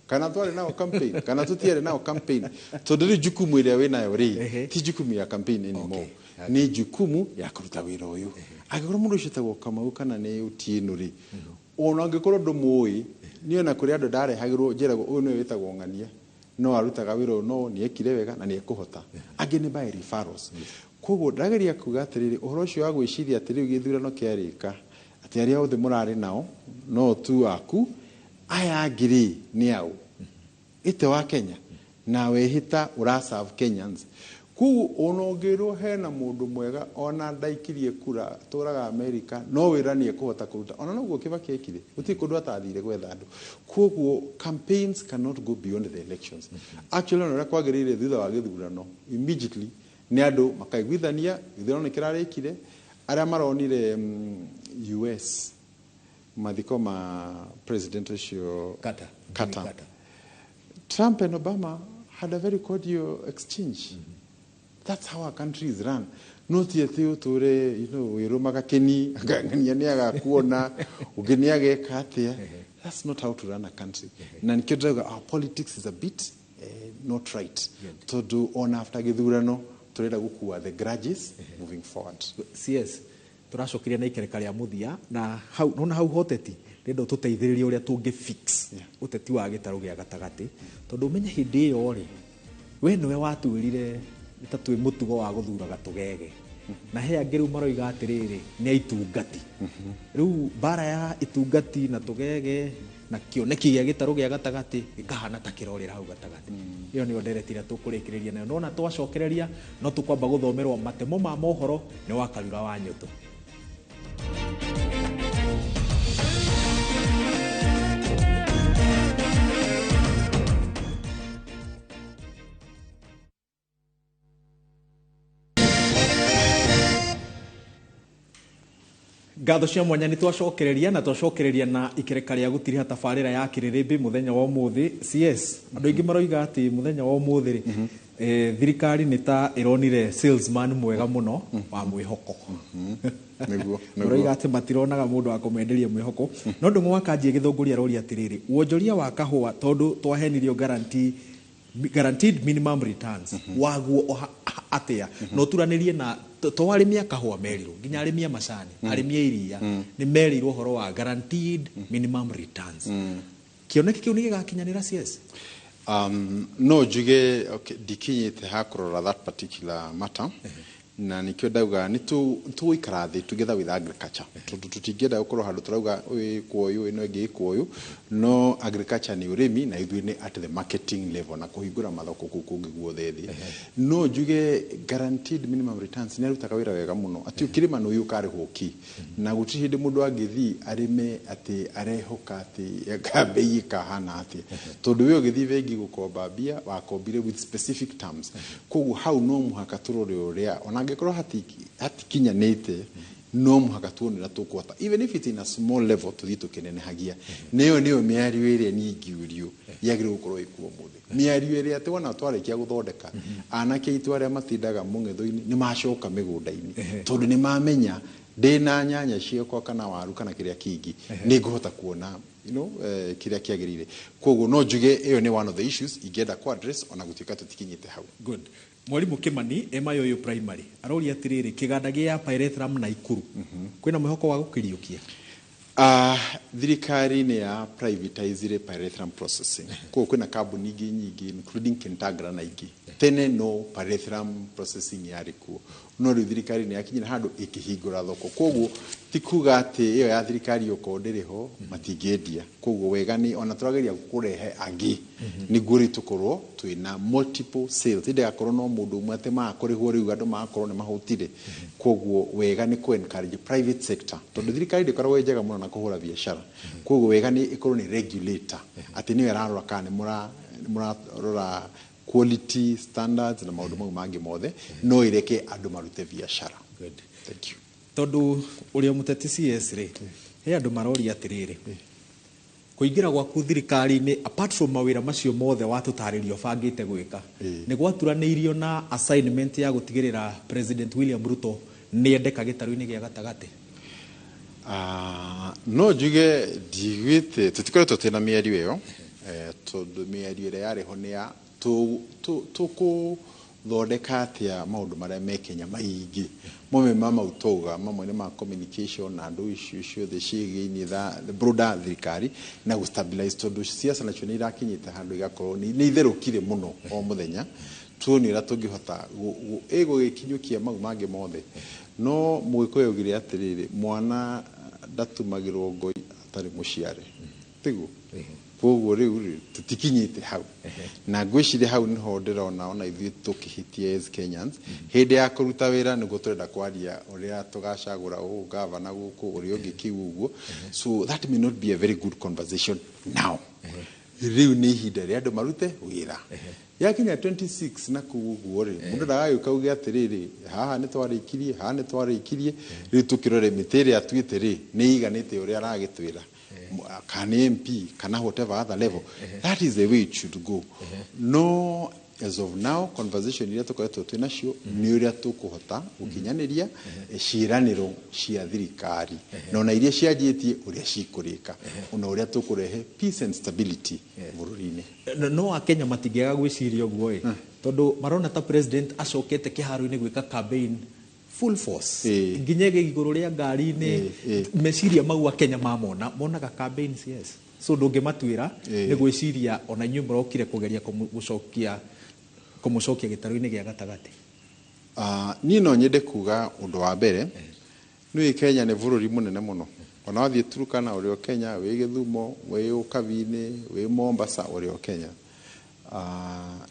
Kana twarĩ nao campaign, kana tũtiarĩ nao campaign. Tondũ rĩu jukumu ĩrĩa wĩnayo rĩ, ti jukumu ya campaign anymore. Nĩ jukumu ya kũruta wĩra ũyũ. Angĩkorwo mũndũ ũcio etagwo Kamau kana nĩ Otieno rĩ, ona angĩkorwo ndũmũĩ, niĩ ona kũrĩ andũ ndarehagĩrwo njĩragwo ũyũ nĩwe wĩtagwo Ng'ania, no arutaga wĩra ũyũ, no nĩekire wega na nĩekũhota. Angĩ nĩ by referrals. Koguo ndageria kuga atĩrĩrĩ, ũhoro ũcio wa gwĩciria atĩ rĩu gĩthurano kĩarĩka, atĩ arĩa othe mũrarĩ nao no tu aku, aya angĩ rĩ nĩ aũ? Ĩte wa Kenya na wehĩta ũra serve Kenyans. Koguo ona ũngĩrwo hena mũndũ mwega ona ndaikirie kura tũraga America, no wĩra nĩ ekũhota kũruta. Ona noguo Kibaki ekire, gũtirĩ kũndũ atathire gwetha andũ. Koguo campaigns cannot go beyond the elections. Actually ona ũrĩa kwagĩrĩire thutha wa gĩthurano immediately nĩ andũ makaiguithania gĩthurano nĩ kĩrarĩkire. Arĩa maronire US mathiko ma president ũcio Carter. Carter. Carter. Trump and Obama had a very cordial exchange. That's how our country is run. No ti atĩ ũtũre, wĩrũmaga kĩni, ng'ania nĩ agakuona, ũngĩ nĩ ageka atĩa. That's not how to run a country. Na nĩkĩo ndĩrauga our politics is a bit not right. Tondũ ona after gĩthurano tũrenda gũkua the grudges moving forward. CS tũracokeria na ikereka rĩa mũthia, na hau nona hau hoteti ndĩrenda ũtũteithĩrĩrie ũrĩa tũngĩ fix ũteti wa gĩtarũ gĩa gatagatĩ, tondũ ũmenye hĩndĩ ĩyo rĩ, we nĩwe watuĩrire ta twĩ mũtugo wa gũthuraga tũgege, na he angĩ rĩu maroiga atĩrĩrĩ nĩ aitungati. Rĩu mbara ya itungati na tũgege na kĩoneki gĩa gĩtarũ gĩa gatagatĩ gĩkahana ta kĩrorĩra hau gatagatĩ. Ĩyo nĩyo ndereti ĩrĩa tũkũrĩkĩrĩria nayo. Nona twacokereria no tũkwamba gũthomerwo matemo ma mohoro nĩ wa Karura wa Nyũtũ. Ngatho cia mwanya nĩ twacokereria na twacokereria na ikereka rĩa gũtiriha tabarĩra ya kĩrĩrĩmbĩ mũthenya wa ũmũthĩ. CS andũ aingĩ maroiga atĩ mũthenya wa ũmũthĩ rĩ, thirikari nĩ ta ĩronire salesman mwega mũno wa mwĩhoko. Nĩguo. Maroiga atĩ matironaga mũndũ wa kũmenderia mwĩhoko. No Ndung'u wa Kanji gĩthũngũri aroria atĩrĩrĩ, wonjoria wa kahũa tondũ twahenirio guaranteed minimum returns waguo atĩa? No turanĩrie na to arĩmi a kahũa merirwo, nginya arĩmi a macani, arĩmi a iria nĩ merirwo ũhoro wa guaranteed minimum returns. Kĩoneki kĩu nĩ gĩgakinyanĩra CS? No njuge okay, ndikinyĩte ha kũrora that particular matter, na nikĩo ndauga nĩ tũgũikara thĩ together with agriculture, tondũ tũtingĩenda gũkorwo handũ tũrauga ũyũ ĩkwo ũyũ, ĩno ĩngĩ ĩkwo ũyũ. No agriculture nĩ ũrĩmi, na ithuĩ nĩ at the marketing level na kũhingũra mathoko kũu kũngĩ guothe thĩ. No njuge guaranteed minimum returns nĩ arutaga wĩra wega mũno, atĩ ũkĩrĩma nĩ ũyũ ũkarĩhwo ki, na gũtirĩ hĩndĩ mũndũ angĩthiĩ arĩme atĩ arehoka atĩ mbei ĩkahana atĩa, tondũ we ũgĩthiĩ bengi gũkomba mbia wakombire with specific terms. Koguo hau no mũhaka tũrore ũrĩa ona angĩkorwo hatikinyanĩte, no mũhaka tuone ũrĩa tũkũhota, even if it's in a small level, tũthiĩ tũkĩnenehagia. Nĩyo nĩyo mĩario ĩrĩa niĩ ingĩũrio yagĩrĩirwo gũkorwo ĩkuo ũmũthĩ, mĩario ĩrĩa atĩ wona twarĩkia gũthondeka, anake aitũ arĩa matindaga mũng'etho-inĩ nĩ macoka mĩgũnda-inĩ, tondũ nĩ mamenya ndĩna nyanya ciakwa kana waru kana kĩrĩa kĩngĩ nĩ ngũhota kuona kĩrĩa kĩagĩrĩire. Koguo no njuge ĩyo nĩ one of the issues ingĩenda ku address, ona gũtuĩka tũtikinyĩte hau. Good. Mwarimu Kimani Emayoyo Primary aroria atiriri, kiganda gia pyrethrum Naikuru kwina mwihoko wa gukiriukia? Thirikari nĩ ya privatizire pyrethrum processing. Koguo kwĩna kambuni ingĩ nyingĩ, including Kentegra na ingĩ. Tene no pyrethrum processing yarĩ kuo, no rĩu thirikari nĩ yakinyire handũ ĩkĩhingũra thoko. Koguo ti kuga atĩ ĩyo ya thirikari okorwo ndĩrĩ ho matingĩendia. Koguo wega nĩ ona tũrageria kũrehe angĩ nĩguo rĩu tũkorwo twĩna multiple sales, ndĩgakorwo no mũndũ ũmwe atĩ makũrĩhwo rĩu andũ magakorwo nĩ mahũtire. Koguo wega nĩ kũ encourage private sector, tondũ thirikari ndĩkoragwo ĩ njega mũno na kũhũra biacara. Koguo wega nĩ ĩkorwo nĩ regulator, atĩ nĩyo ĩrarora kana nĩ mũrarora quality standards na maũndũ mau mangĩ mothe, no ĩreke andũ marute biacara. Good. Thank you. Tondu ũrĩa mũteti CS rĩ, he andũ maroria atĩrĩrĩ, kũingĩra gwaku thirikari-inĩ, apart from mawĩra macio mothe watũtarĩria ũbangĩte gwĩka, nĩ gwaturanĩirio na assignment ya gũtigĩrĩra President William Ruto nĩ endeka gĩtarũ-inĩ gĩa gatagatĩ? No njuge ndiguĩte, tũtikoretwo twĩna mĩario ĩyo, tondũ mĩario ĩrĩa yarĩ ho nĩ ya tũkũthondeka atĩa maũndũ marĩa me Kenya maingĩ mamwe ma mau twauga, mamwe nĩ ma communication na andũ icio ciothe ciĩgiĩinie the broader thirikari na gũ stabilize, tondũ siasa nacio nĩ irakinyĩte handũ igakorwo nĩ itherũkire mũno o mũthenya. Tuone ũrĩa tũngĩhota ĩgũgĩkinyũkia mau mangĩ mothe. No Mũgĩkũyũ augire atĩrĩrĩ, mwana ndatumagĩrwo ngoi atarĩ mũciare, tiguo? Koguo rĩu rĩ tũtikinyĩte hau, na ngwĩciria hau nĩho ndĩrona ona ithuĩ tũkĩhĩtia as Kenyans. Hĩndĩ ya kũruta wĩra nĩguo tũrenda kwaria ũrĩa tũgacagũra ũũ gavana gũkũ, ũrĩa ũngĩ kĩu ũguo. So that may not be a very good conversation now. Rĩu nĩ ihinda rĩa andũ marute wĩra. Yakinya 26 na kũu ũguo rĩ, mũndũ ndagagĩũka uge atĩrĩrĩ, haha nĩ twarĩkirie, haha nĩ twarĩkirie, rĩu tũkĩrore mĩtĩ ĩrĩa atuĩte rĩ nĩ ĩiganĩte ũrĩa aragĩtwĩra, kana MP kana whatever other level. That is the way it should go. No as of now, conversation iria tũkoretwo twĩ nacio nĩ ũrĩa tũkũhota gũkinyanĩria ciĩranĩro cia thirikari, na ona iria cianjĩtie ũrĩa cikũrĩka, ona ũrĩa tũkũrehe peace and stability bũrũri-inĩ. No akenya matingĩaga gwĩciria ũguo ĩ, tondũ marona ta president acokete kĩharo-inĩ gwĩka campaign full force, nginya igũrũ rĩa ngari-inĩ. Meciria mau akenya mamona monaga campaigns, yes, so ndũngĩmatuĩra nĩ gwĩciria ona inyuĩ mũrokire kũgeria gũcokia kũmũcokia gĩtarũ-inĩ gĩa gatagatĩ. Niĩ no nyende kuga ũndũ wa mbere nĩ Kenya nĩ bũrũri mũnene mũno. Ona wathiĩ Turkana ũrĩ o Kenya, wĩ Gĩthumo, wĩ Ũkabi-inĩ, wĩ Mombasa, ũrĩ o Kenya.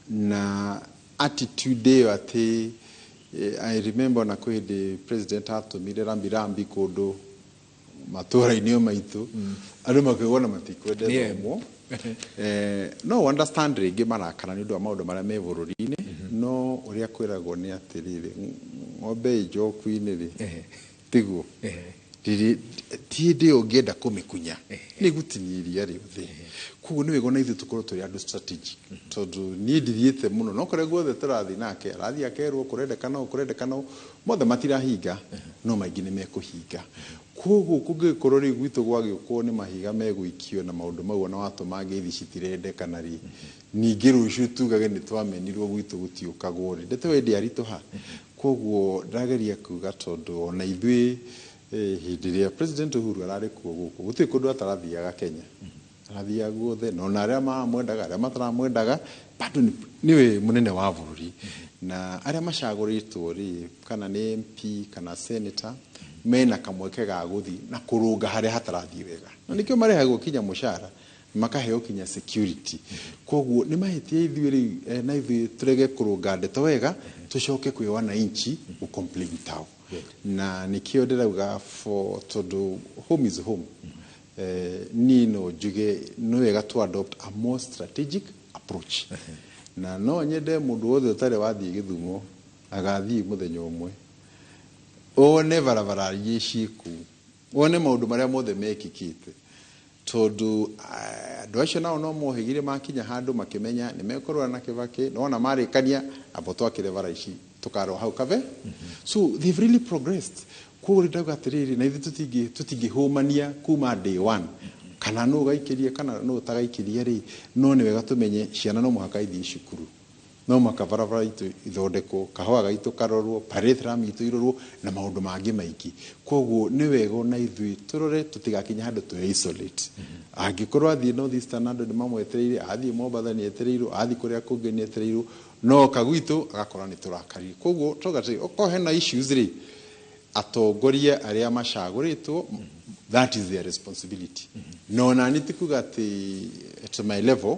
Na attitude ĩyo atĩ I remember ona kwĩ hĩndĩ president atũmire rambirambi kũndũ matũũra-inĩ o maitũ, andũ makĩigua na matikwendete. No understand rĩngĩ marakara nĩ ũndũ wa maũndũ marĩa me bũrũri-inĩ, no ũrĩa kwĩragwo nĩ atĩrĩrĩ, ng'ombe ĩ njoku-inĩ rĩ, tiguo ti hĩndĩ ĩyo ũngĩenda kũmĩkunya nĩ gũtinia iria rĩothe. Koguo nĩ wega ona ithuĩ tũkorwo tũrĩ andũ strategic, tondũ niĩ ndithiĩte mũno no kũrĩa guothe tũrathiĩ nake arathiĩ akerwo kũrendekana ũũ, kũrendekana ũũ, mothe matirahinga, no maingĩ nĩ mekũhinga. Koguo kũngĩkorwo rĩu gwitũ gwagĩũkwo nĩ mahiga megũikio na maũndũ mau, ona watũma ngeithi citirendekana rĩ, ningĩ rũciũ tugage nĩ twamenirwo gwitũ gũtiũkagwo rĩ, ndeto ĩyo ndĩaritũha. Koguo ndĩrageria kuga tondũ ona ithuĩ hĩndĩ ĩrĩa President Uhuru ararĩ kuo gũkũ, gũtirĩ kũndũ atarathiaga Kenya. Arathiaga guothe, na ona arĩa maramwendaga, arĩa mataramwendaga, bado nĩwe mũnene wa bũrũri. Na arĩa macagũrĩtwo rĩ, kana nĩ MP kana senator, mena kamweke ga gũthiĩ na kũrũnga harĩa hatarathiĩ wega, na nĩkĩo marehagwo kinya mũcara, makaheo kinya security. Koguo nĩ mahĩtia ithuĩ rĩu, na ithuĩ tũrege kũrũnga ndeto wega, tũcoke kwĩ wananchi gũ complain tao. Na nĩkĩo ndĩrauga for tondũ home is home. Niĩ no njuge nĩ wega to adopt a more strategic approach, na no nyende mũndũ wothe ũtarĩ wathiĩ Gĩthumo agathiĩ mũthenya ũmwe, one barabara iria ciĩ kũu, wone maũndũ marĩa mothe mekĩkĩte, tondũ andũ acio nao no mohĩgire makinya handũ makĩmenya nĩ mekũrũa na Kĩbakĩ, nona marĩkania abo twakĩre bara ici tũkarũa hau kabe. So they've really progressed. Koguo rĩ, ndauga atĩrĩrĩ, na ithuĩ tũtingĩhũmania kuma day one kana nũ gaikĩria kana nũ ũtagaikĩria rĩ, no nĩ wega tũmenye ciana no mũhaka ithiĩ cukuru, no mũhaka barabara itũ ithondekwo, kahũa gaitũ karorwo, pyrethrum itũ irorwo, na maũndũ mangĩ maingĩ. Koguo nĩ wega ona ithuĩ tũrore tũtigakinye handũ twĩ isolate. Angĩkorwo athiĩ North Eastern andũ nĩ mamwetereire, athiĩ Mombatha nĩ etereirwo, athiĩ kũrĩa kũngĩ nĩ etereirwo, no kagwitũ agakora nĩ tũrakarire. Koguo tũgauga atĩrĩ, okorwo hena issues rĩ, atongoria arĩa macagũrĩtwo, that is their responsibility. No nani ti kuga atĩ at my level,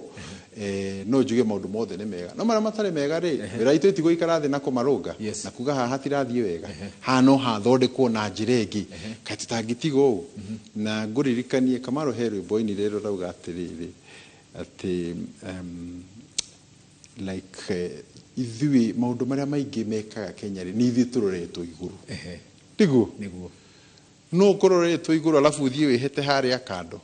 no njuge maũndũ mothe nĩ mega, no marĩa matarĩ mega rĩ, wĩra witũ ti gũikara thĩ na kũmarũnga na kuga haha hatirathiĩ wega, haha no hathondekwo na njĩra ĩngĩ, kaĩ tũtangĩtiga ũũ. Na ngũririkanie Kamaro he rwĩmbo ainire rũrauga atĩrĩrĩ, atĩ like ithuĩ maũndũ marĩa maingĩ mekaga Kenya rĩ, nĩ ithuĩ tũroretwo igũrũ. Tiguo? Nĩguo. No ũkũroretwo igũrũ alafu ũthiĩ wĩhete harĩa kando,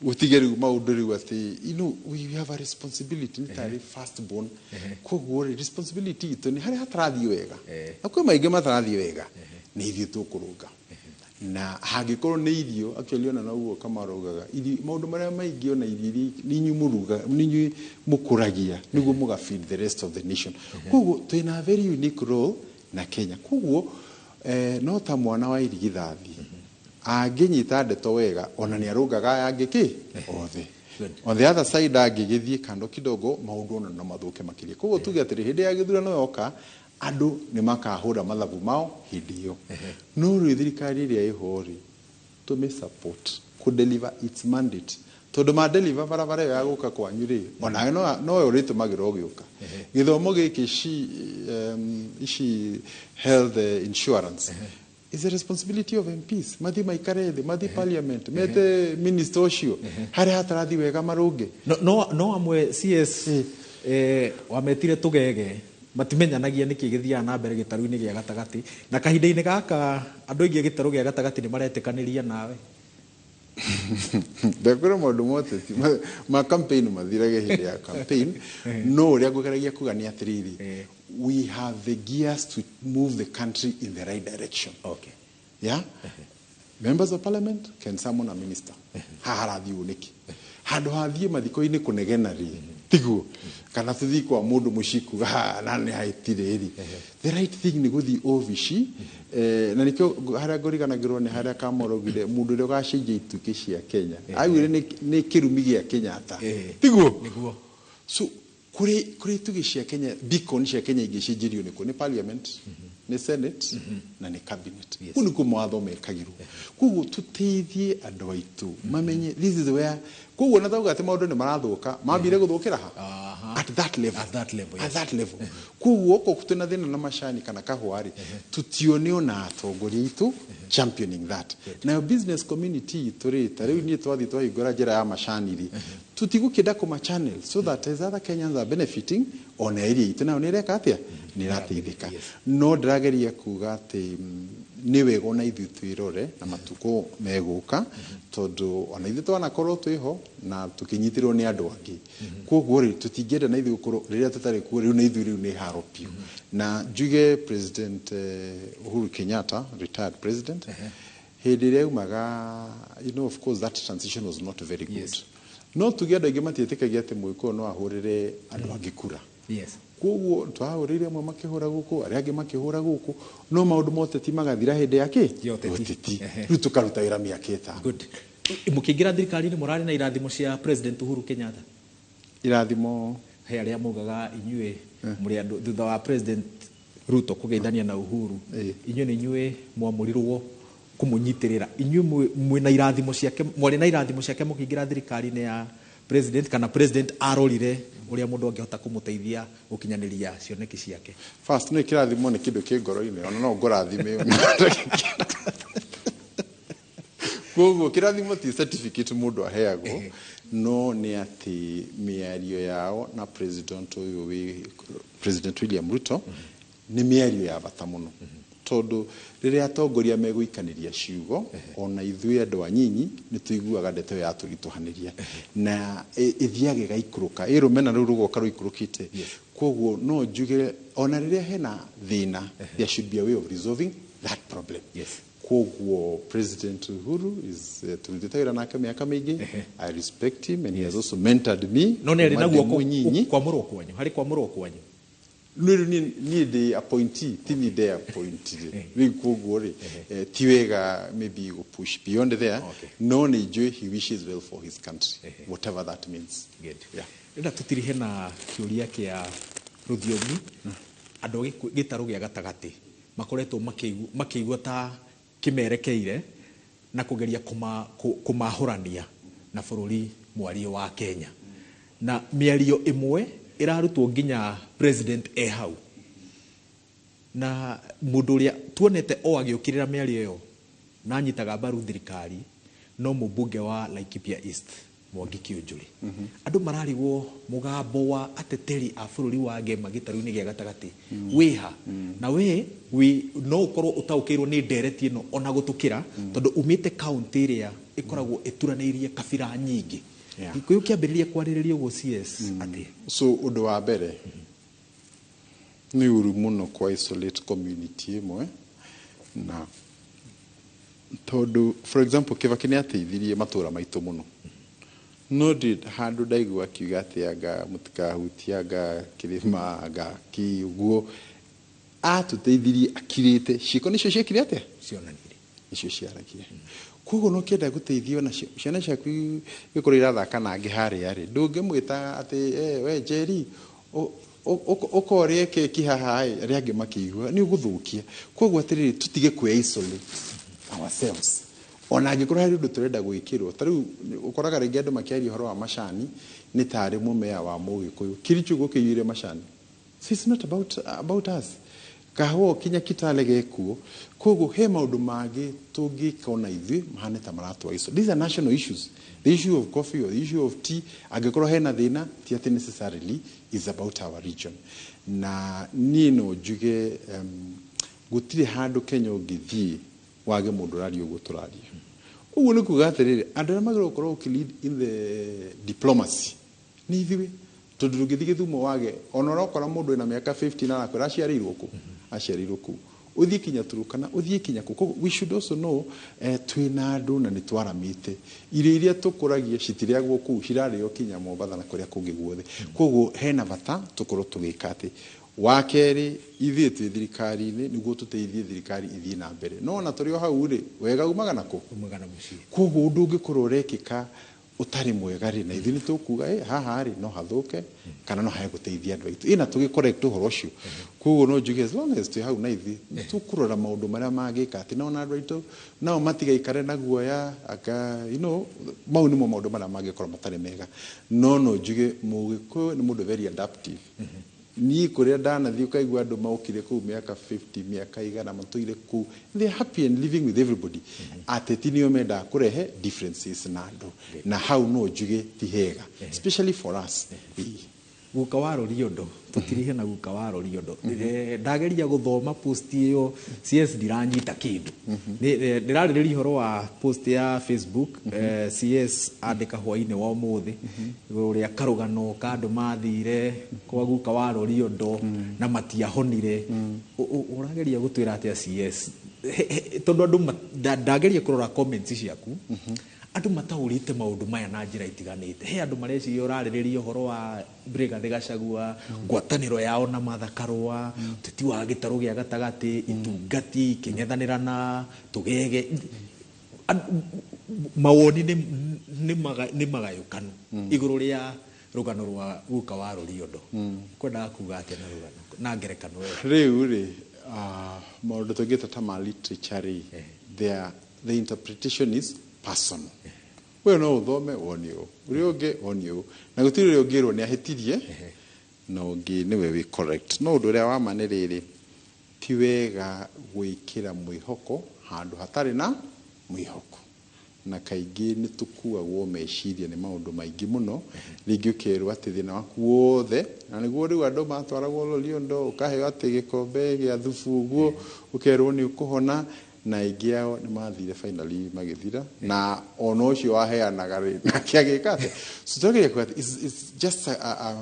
ũtige rĩu maũndũ rĩu atĩ you know we have a responsibility, nĩ tarĩ first born. Koguo rĩ, responsibility itũ nĩ harĩa hatarathiĩ wega, na kwĩ maingĩ matarathiĩ wega, nĩ ithuĩ tũkũrũnga. Na hangĩkorwo nĩ irio, actually ona noguo Kamaro augaga, irio maũndũ marĩa maingĩ, ona irio iria nĩ inyuĩ mũruga, nĩ inyuĩ mũkũragia nĩguo mũga feed the rest of the nation. Koguo twĩna a very unique role na Kenya. Koguo no ta mwana wa irigithathi angĩnyita ndeto wega, ona nĩ arũngaga aya angĩ kĩ othe. On the other side, angĩgĩthiĩ kando kidogo, maũndũ ona no mathũke makĩria. Koguo tuge atĩrĩ, hĩndĩ ya gĩthurano yoka, andũ nĩ makahũra mathabu mao hĩndĩ ĩyo. No rĩu thirikari ĩrĩa ĩho rĩ, tũmĩ support kũ deliver its mandate, tondũ ma deliver barabara ĩyo ya gũka kwanyu rĩ, onawe nowe ũrĩtũmagĩra ũgĩũka. Gĩthomo gĩkĩ, ici health insurance is a responsibility of MPs. Mathiĩ maikare thĩ, mathiĩ parliament, mete minister ũcio, harĩa hatarathiĩ wega marũnge. No amwe CS wametire tũgege, matimenyanagia nĩkĩ gĩthiaga na mbere gĩtarũ-inĩ gĩa gatagatĩ, na kahinda-inĩ gaka andũ aingĩ a gĩtarũ gĩa gatagatĩ nĩ maretĩkanĩria nawe. Ndakwĩra maũndũ ma ũteti ma campaign mathirage hĩndĩ ya campaign. No ũrĩa ngũgeragia kuga nĩ atĩrĩrĩ, we have the gears to move the country in the right direction. Yeah, members of parliament can summon a minister, haha harathiĩ ũũ nĩkĩ, handũ hathiĩ mathiko-inĩ kũnegena rĩ, tiguo? Kana tũthiĩ kwa mũndũ mũciĩ kuga "Ha, na nĩ hahĩtire rĩ." The right thing nĩ gũthiĩ obici, na nĩkĩo harĩa ngũriganagĩrwo nĩ harĩa Kamoro augire mũndũ ũrĩa ũgacenjia ituĩke cia Kenya augire nĩ kĩrumi gĩa Kenyatta. Tiguo? Nĩguo. So kũrĩ itugĩ cia Kenya, beacon cia Kenya ingĩcenjerio nĩkũ? Nĩ parliament, nĩ senate na nĩ cabinet. Kũu nĩkuo mawatho mekagĩrwo. Koguo tũteithie andũ aitũ mamenye this is where. Koguo na tauga atĩ maũndũ nĩ marathũka, mambire gũthũkĩra ha? At that level. At that level, At that level. Koguo okorwo twĩna thĩna na macani kana kahũa rĩ, tũtione ona atongoria aitũ championing that. Nayo business community itũ rĩ, ta rĩu niĩ twathiĩ twahingũra njĩra ya macani rĩ, tũtigũkĩenda kũma channel so that as other Kenyans are benefiting, ona area itũ nayo nĩ ĩreka atĩa? Nĩ ĩrateithĩka. No ndĩrageria kuga atĩ nĩ wega ona ithuĩ twĩrore na matukũ megũka, tondũ ona ithuĩ twanakorwo twĩho na tũkĩnyitĩrwo nĩ andũ angĩ. Koguo rĩ, tũtingĩenda na ithuĩ gũkorwo rĩrĩa tũtarĩ kuo rĩu na ithuĩ rĩu nĩ haro biũ. Na njuge President Uhuru Kenyatta, retired president, hĩndĩ ĩrĩa aumaga, of course that transition was not very good. No tuge andũ aingĩ matiĩtĩkagia atĩ Mũgĩkũyũ no ahũrĩre andũ angĩ kura. Koguo twahũrĩire amwe makĩhũra gũkũ, arĩa angĩ makĩhũra gũkũ, no maũndũ ma ũteti magathira hĩndĩ ya kĩ? Ya ũteti. Ũteti. Rĩu tũkaruta wĩra mĩaka 5. Good. Mũkĩingĩra thirikari-inĩ mũrarĩ na irathimo cia President Uhuru Kenyatta? Irathimo he arĩa mugaga inyuĩ mũrĩ andũ thutha wa President Ruto kũgeithania na Uhuru, inyuĩ nĩ inyuĩ mwamũrirwo kũmũnyitĩrĩra. Inyuĩ mwĩna irathimo ciake, mwarĩ na irathimo ciake mũkĩingĩra thirikari-inĩ ya President, kana President arorire ũrĩa mũndũ angĩhota kũmũteithia gũkinyanĩria cioneki ciake? First, nĩ kĩrathimo nĩ kĩndũ kĩ ngoro-inĩ, ona no ngũrathime. Koguo kĩrathimo ti certificate mũndũ aheagwo, no nĩ atĩ mĩario yao na President ũyũ wĩ President William Ruto nĩ mĩario ya bata mũno, tondũ rĩrĩa atongoria megũikanĩria ciugo, ona ithuĩ andũ anyinyi nĩ tũiguaga ndeto ĩyo yatũritũhanĩria na ĩthiaga ĩgaikũrũka, ĩrũmena rũu rũgoka rũikũrũkĩte. Koguo no njuge ona rĩrĩa hena thĩna, there should be a way of resolving that problem. Koguo President Uhuru is turutĩte wĩra nake mĩaka mĩingĩ. I respect him and he has also mentored me. No nĩ arĩ na kuma ndĩ guoko mũnyinyi. kwamũrwo kwanyu, harĩ kwamũrwo kwanyu? Rĩu niĩ ndĩ appointee, ti niĩ ndĩ appointed. Rĩu koguo rĩ, ti wega maybe go push beyond there. No nĩ njũĩ he wishes well for his country, whatever that means. Good. Yeah. Rĩrĩa tũtirihe na kĩũria kĩa rũthiomi, andũ a gĩtarũ gĩa gatagatĩ makoretwo makĩigua ta kĩmerekeire na kũgeria kũmahũrania na bũrũri mwario wa Kenya, na mĩario ĩmwe ĩrarutwo nginya President e hau, na mũndũ ũrĩa tuonete o agĩũkĩrĩra mĩario ĩyo na anyitaga mbaru thirikari no mũmbunge wa Laikipia East, Mwangi Kiunjuri. Andũ mararigwo mũgambo wa ateteri a bũrũri wa Ngema gĩtarũ-inĩ gĩa gatagatĩ wĩha, na we no ũkorwo ũtaũkĩirwo nĩ ndereti ĩno ona gũtũkĩra, tondũ umĩte kaũntĩ ĩrĩa ĩkoragwo ĩturanĩirie kabira nyingĩ. Gĩkũyũ kĩambĩrĩria kwarĩrĩria ũguo CS atĩ? So ũndũ wa mbere nĩ ũru mũno kwa isolate community ĩmwe, na tondũ for example Kibaki nĩ ateithirie matũra maitũ mũno, no ndi handũ ndaigua akiuga atĩ anga mũtikahutie anga kĩrĩma anga kĩ ũguo. Atũteithirie akirĩte, ciĩko nĩcio ciekire atĩa? Cionanirie. Nĩcio ciaragia. Koguo no kĩenda gũteithio na ciana ciaku gĩkorwo irathaka na angĩ harĩa rĩ, ndũngĩmwĩta atĩ we Njeri ũkorĩe keki haha ĩ, arĩa angĩ makĩigua nĩ ũgũthũkia. Koguo atĩrĩrĩ, tũtige kwĩ isolate ourselves. Ona angĩkorwo harĩ ũndũ tũrenda gwĩkĩrwo, ta rĩu ũkoraga rĩngĩ andũ makĩaria ũhoro wa macani nĩ tarĩ mũmea wa Mũgĩkũyũ, Kericho gũkĩiyũire macani. So it's not about us. Kahũa kinya Kitale gekuo. Koguo he maũndũ mangĩ tũngĩka ona ithuĩ mahane ta maratwa iso. These are national issues. The issue of coffee or the issue of tea, angĩkorwo hena thĩna, ti atĩ necessarily is about our region. Na niĩ no njuge gũtirĩ handũ Kenya ũngĩthiĩ wage mũndũ ũraria ũguo tũraria. Ũguo nĩ kuga atĩrĩrĩ, andũ arĩa magĩrĩirwo gũkorwo ũkĩ lead in the diplomacy nĩ ithuĩ, tondũ ndũngĩthiĩ Gĩthumo wage ona ũrokora mũndũ wĩna mĩaka 50 na arakwĩra aciarĩirwo kũ, aciarĩirwo kũu, ũthiĩ kinya Turukana, ũthiĩ kinya kũ. Koguo we should also know twĩna andũ na nĩ twaramĩte. Irio iria tũkũragia citirĩagwo kũu, cirarĩo kinya Mombatha na kũrĩa kũngĩ guothe. Koguo hena bata tũkorwo tũgĩka atĩ. Wa kerĩ, ithuĩ twĩ thirikari-inĩ nĩguo tũteithie thirikari ithiĩ na mbere, no ona tũrĩ o hau rĩ, wega umaga na kũ? Umaga na mũciĩ. Koguo ũndũ ũngĩkorwo ũrekĩka ũtarĩ mwega rĩ, na ithuĩ nĩ tũkuga haha rĩ no hathũke kana no hae gũteithia andũ aitũ, ĩna tũgĩ correct ũhoro ũcio. Koguo no njuge as long as twĩ hau na ithuĩ nĩ tũkũrora maũndũ marĩa mangĩka atĩ no na andũ aitũ nao matigaikare na guoya anga, mau nĩmo maũndũ marĩa mangĩkorwo matarĩ mega. No no njuge Mũgĩkũyũ nĩ mũndũ very adaptive. Niĩ kũrĩa ndanathiĩ ũkaigua andũ maokire kũu mĩaka 50, mĩaka igana matũire kũu, they are happy and living with everybody. Ateti nĩo mendaga kũrehe differences na andũ, na hau no njuge ti hega, especially for us. Guka wa Roriondo, tũtirihe na guka wa Roriondo. Ndageria gũthoma post ĩyo, CS ndiranyita kĩndũ. Ndĩrarĩrĩria ũhoro wa post ya Facebook, CS andĩka hwainĩ wa ũmũthĩ ũrĩa karũgano ka andũ mathire kwa guka wa Roriondo na matiahonire. Ũrageria gũtwĩra atĩa CS? Tondũ andũ ndageria kũrora comments ciaku, andũ mataũrĩte maũndũ maya na njĩra itiganĩte. He andũ mareciria ũrarĩrĩria ũhoro wa Rigathĩ Gachagua, ngwatanĩro yao na Martha Karũa, ũteti wa gĩtarũ gĩa gatagatĩ, itungati, kĩng'ethanĩra na tũgege. Mawoni nĩ magayũkanu igũrũ rĩa rũgano rwa guka wa Rũriondo. Kwendaga kuga atĩa na rũgano na ngerekano ĩyo? Rĩu rĩ, maũndũ tũngĩta ta ma literature rĩ, the interpretation is personal. We no ũthome wone ũũ, ũrĩa ũngĩ wone ũũ, na gũtirĩ ũrĩa ũngĩrwo nĩ ahĩtirie na ũngĩ nĩwe wĩ correct. No ũndũ ũrĩa wa ma nĩ rĩrĩ, ti wega gwĩkĩra mwĩhoko handũ hatarĩ na mwĩhoko, na kaingĩ nĩ tũkuagwo meciria nĩ maũndũ maingĩ mũno. Rĩngĩ ũkerwo atĩ thĩna waku wothe, na nĩguo rĩu andũ matwaragwo Loliondo, ũkaheo atĩ gĩkombe gĩa thubu ũguo, ũkerwo nĩ ũkũhona, na aingĩ ao nĩ mathire finally magĩthira, na ona ũcio waheanaga rĩ, nake agĩka atĩ. So tũgeria kuga atĩ it's just a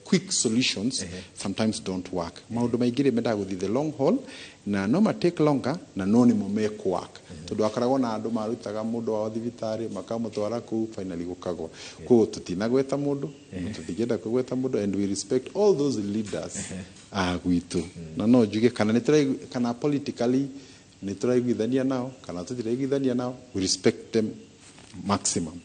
quick solutions sometimes don't work. Maũndũ maingĩ rĩ, mendaga gũthiĩ the long haul, na no ma take longer, na no nĩmo mekũwork, tondũ akoragwo na andũ marutaga mũndũ wao thibitarĩ makamũtwara kũu, finally gũkagwa. Koguo tũtinagweta mũndũ, tũtingĩenda kũgweta mũndũ, and we respect all those leaders a gwitũ, na no njuge kana nĩ kana politically nĩ tũraiguithania nao kana tũtiraiguithania nao, we respect them maximum.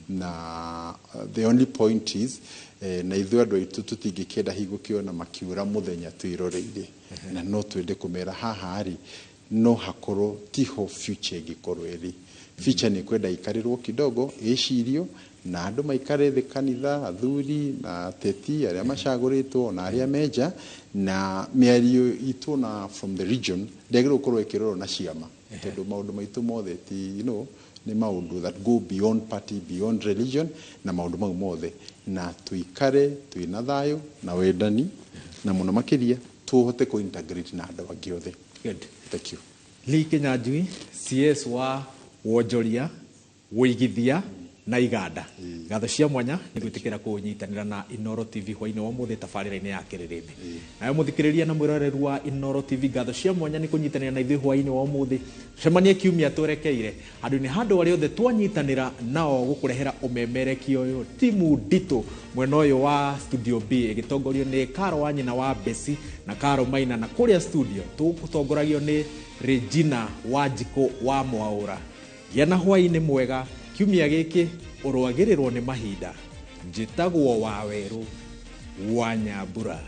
Na the only point is, na ithuĩ andũ aitũ tũtingĩkĩenda hingũkĩona makiura mũthenya twĩroreire, na no twende kũmera haha rĩ, no hakorwo tiho future ĩngĩkorwo ĩrĩ. Future nĩ kwenda ikarĩrwo kidogo, ĩcirio na andũ maikare thĩ, kanitha, athuri na ateti arĩa macagũrĩtwo na arĩa menja, na mĩario itũ na from the region ndĩagĩrĩirwo gũkorwo ĩkĩrorwo na ciama, tondũ maũndũ maitũ mothe ti nĩ maũndũ that go beyond party, beyond religion, na maũndũ mau mothe, na tuikare twĩna thayũ na wendani, na mũno makĩria tũhote kũ integrate na andũ angĩ othe. Good. Thank you. Lee Kinyanjui, CS wa wonjoria, wũigithia na iganda, ngatho cia mwanya nĩ gwĩtĩkĩra kũnyitanĩra na Inoro TV hwainĩ wa ũmũthĩ tabarĩra-inĩ ya Kĩrĩrĩmbĩ. Nawe mũthikĩrĩria na mwĩroreru wa Inoro TV, ngatho cia mwanya nĩ kũnyitanĩra na ithuĩ hwainĩ wa ũmũthĩ. Cemanie kiumia twerekeire handũ-inĩ handũ arĩa othe twanyitanĩra nao gũkũrehera ũmemerekia ũyũ. Timu nditũ mwena ũyũ wa Studio B ĩgĩtongorio nĩ Karo wa nyina wa Besi na Karo Maina, na kũrĩa studio tũgũtongoragio nĩ Regina Wanjikũ wa Mwaũra. Gĩa na hwainĩ mwega. Kiumia gĩkĩ ũrwagĩrĩrwo nĩ mahinda. Njĩtagwo Wawerũ wa Nyambura.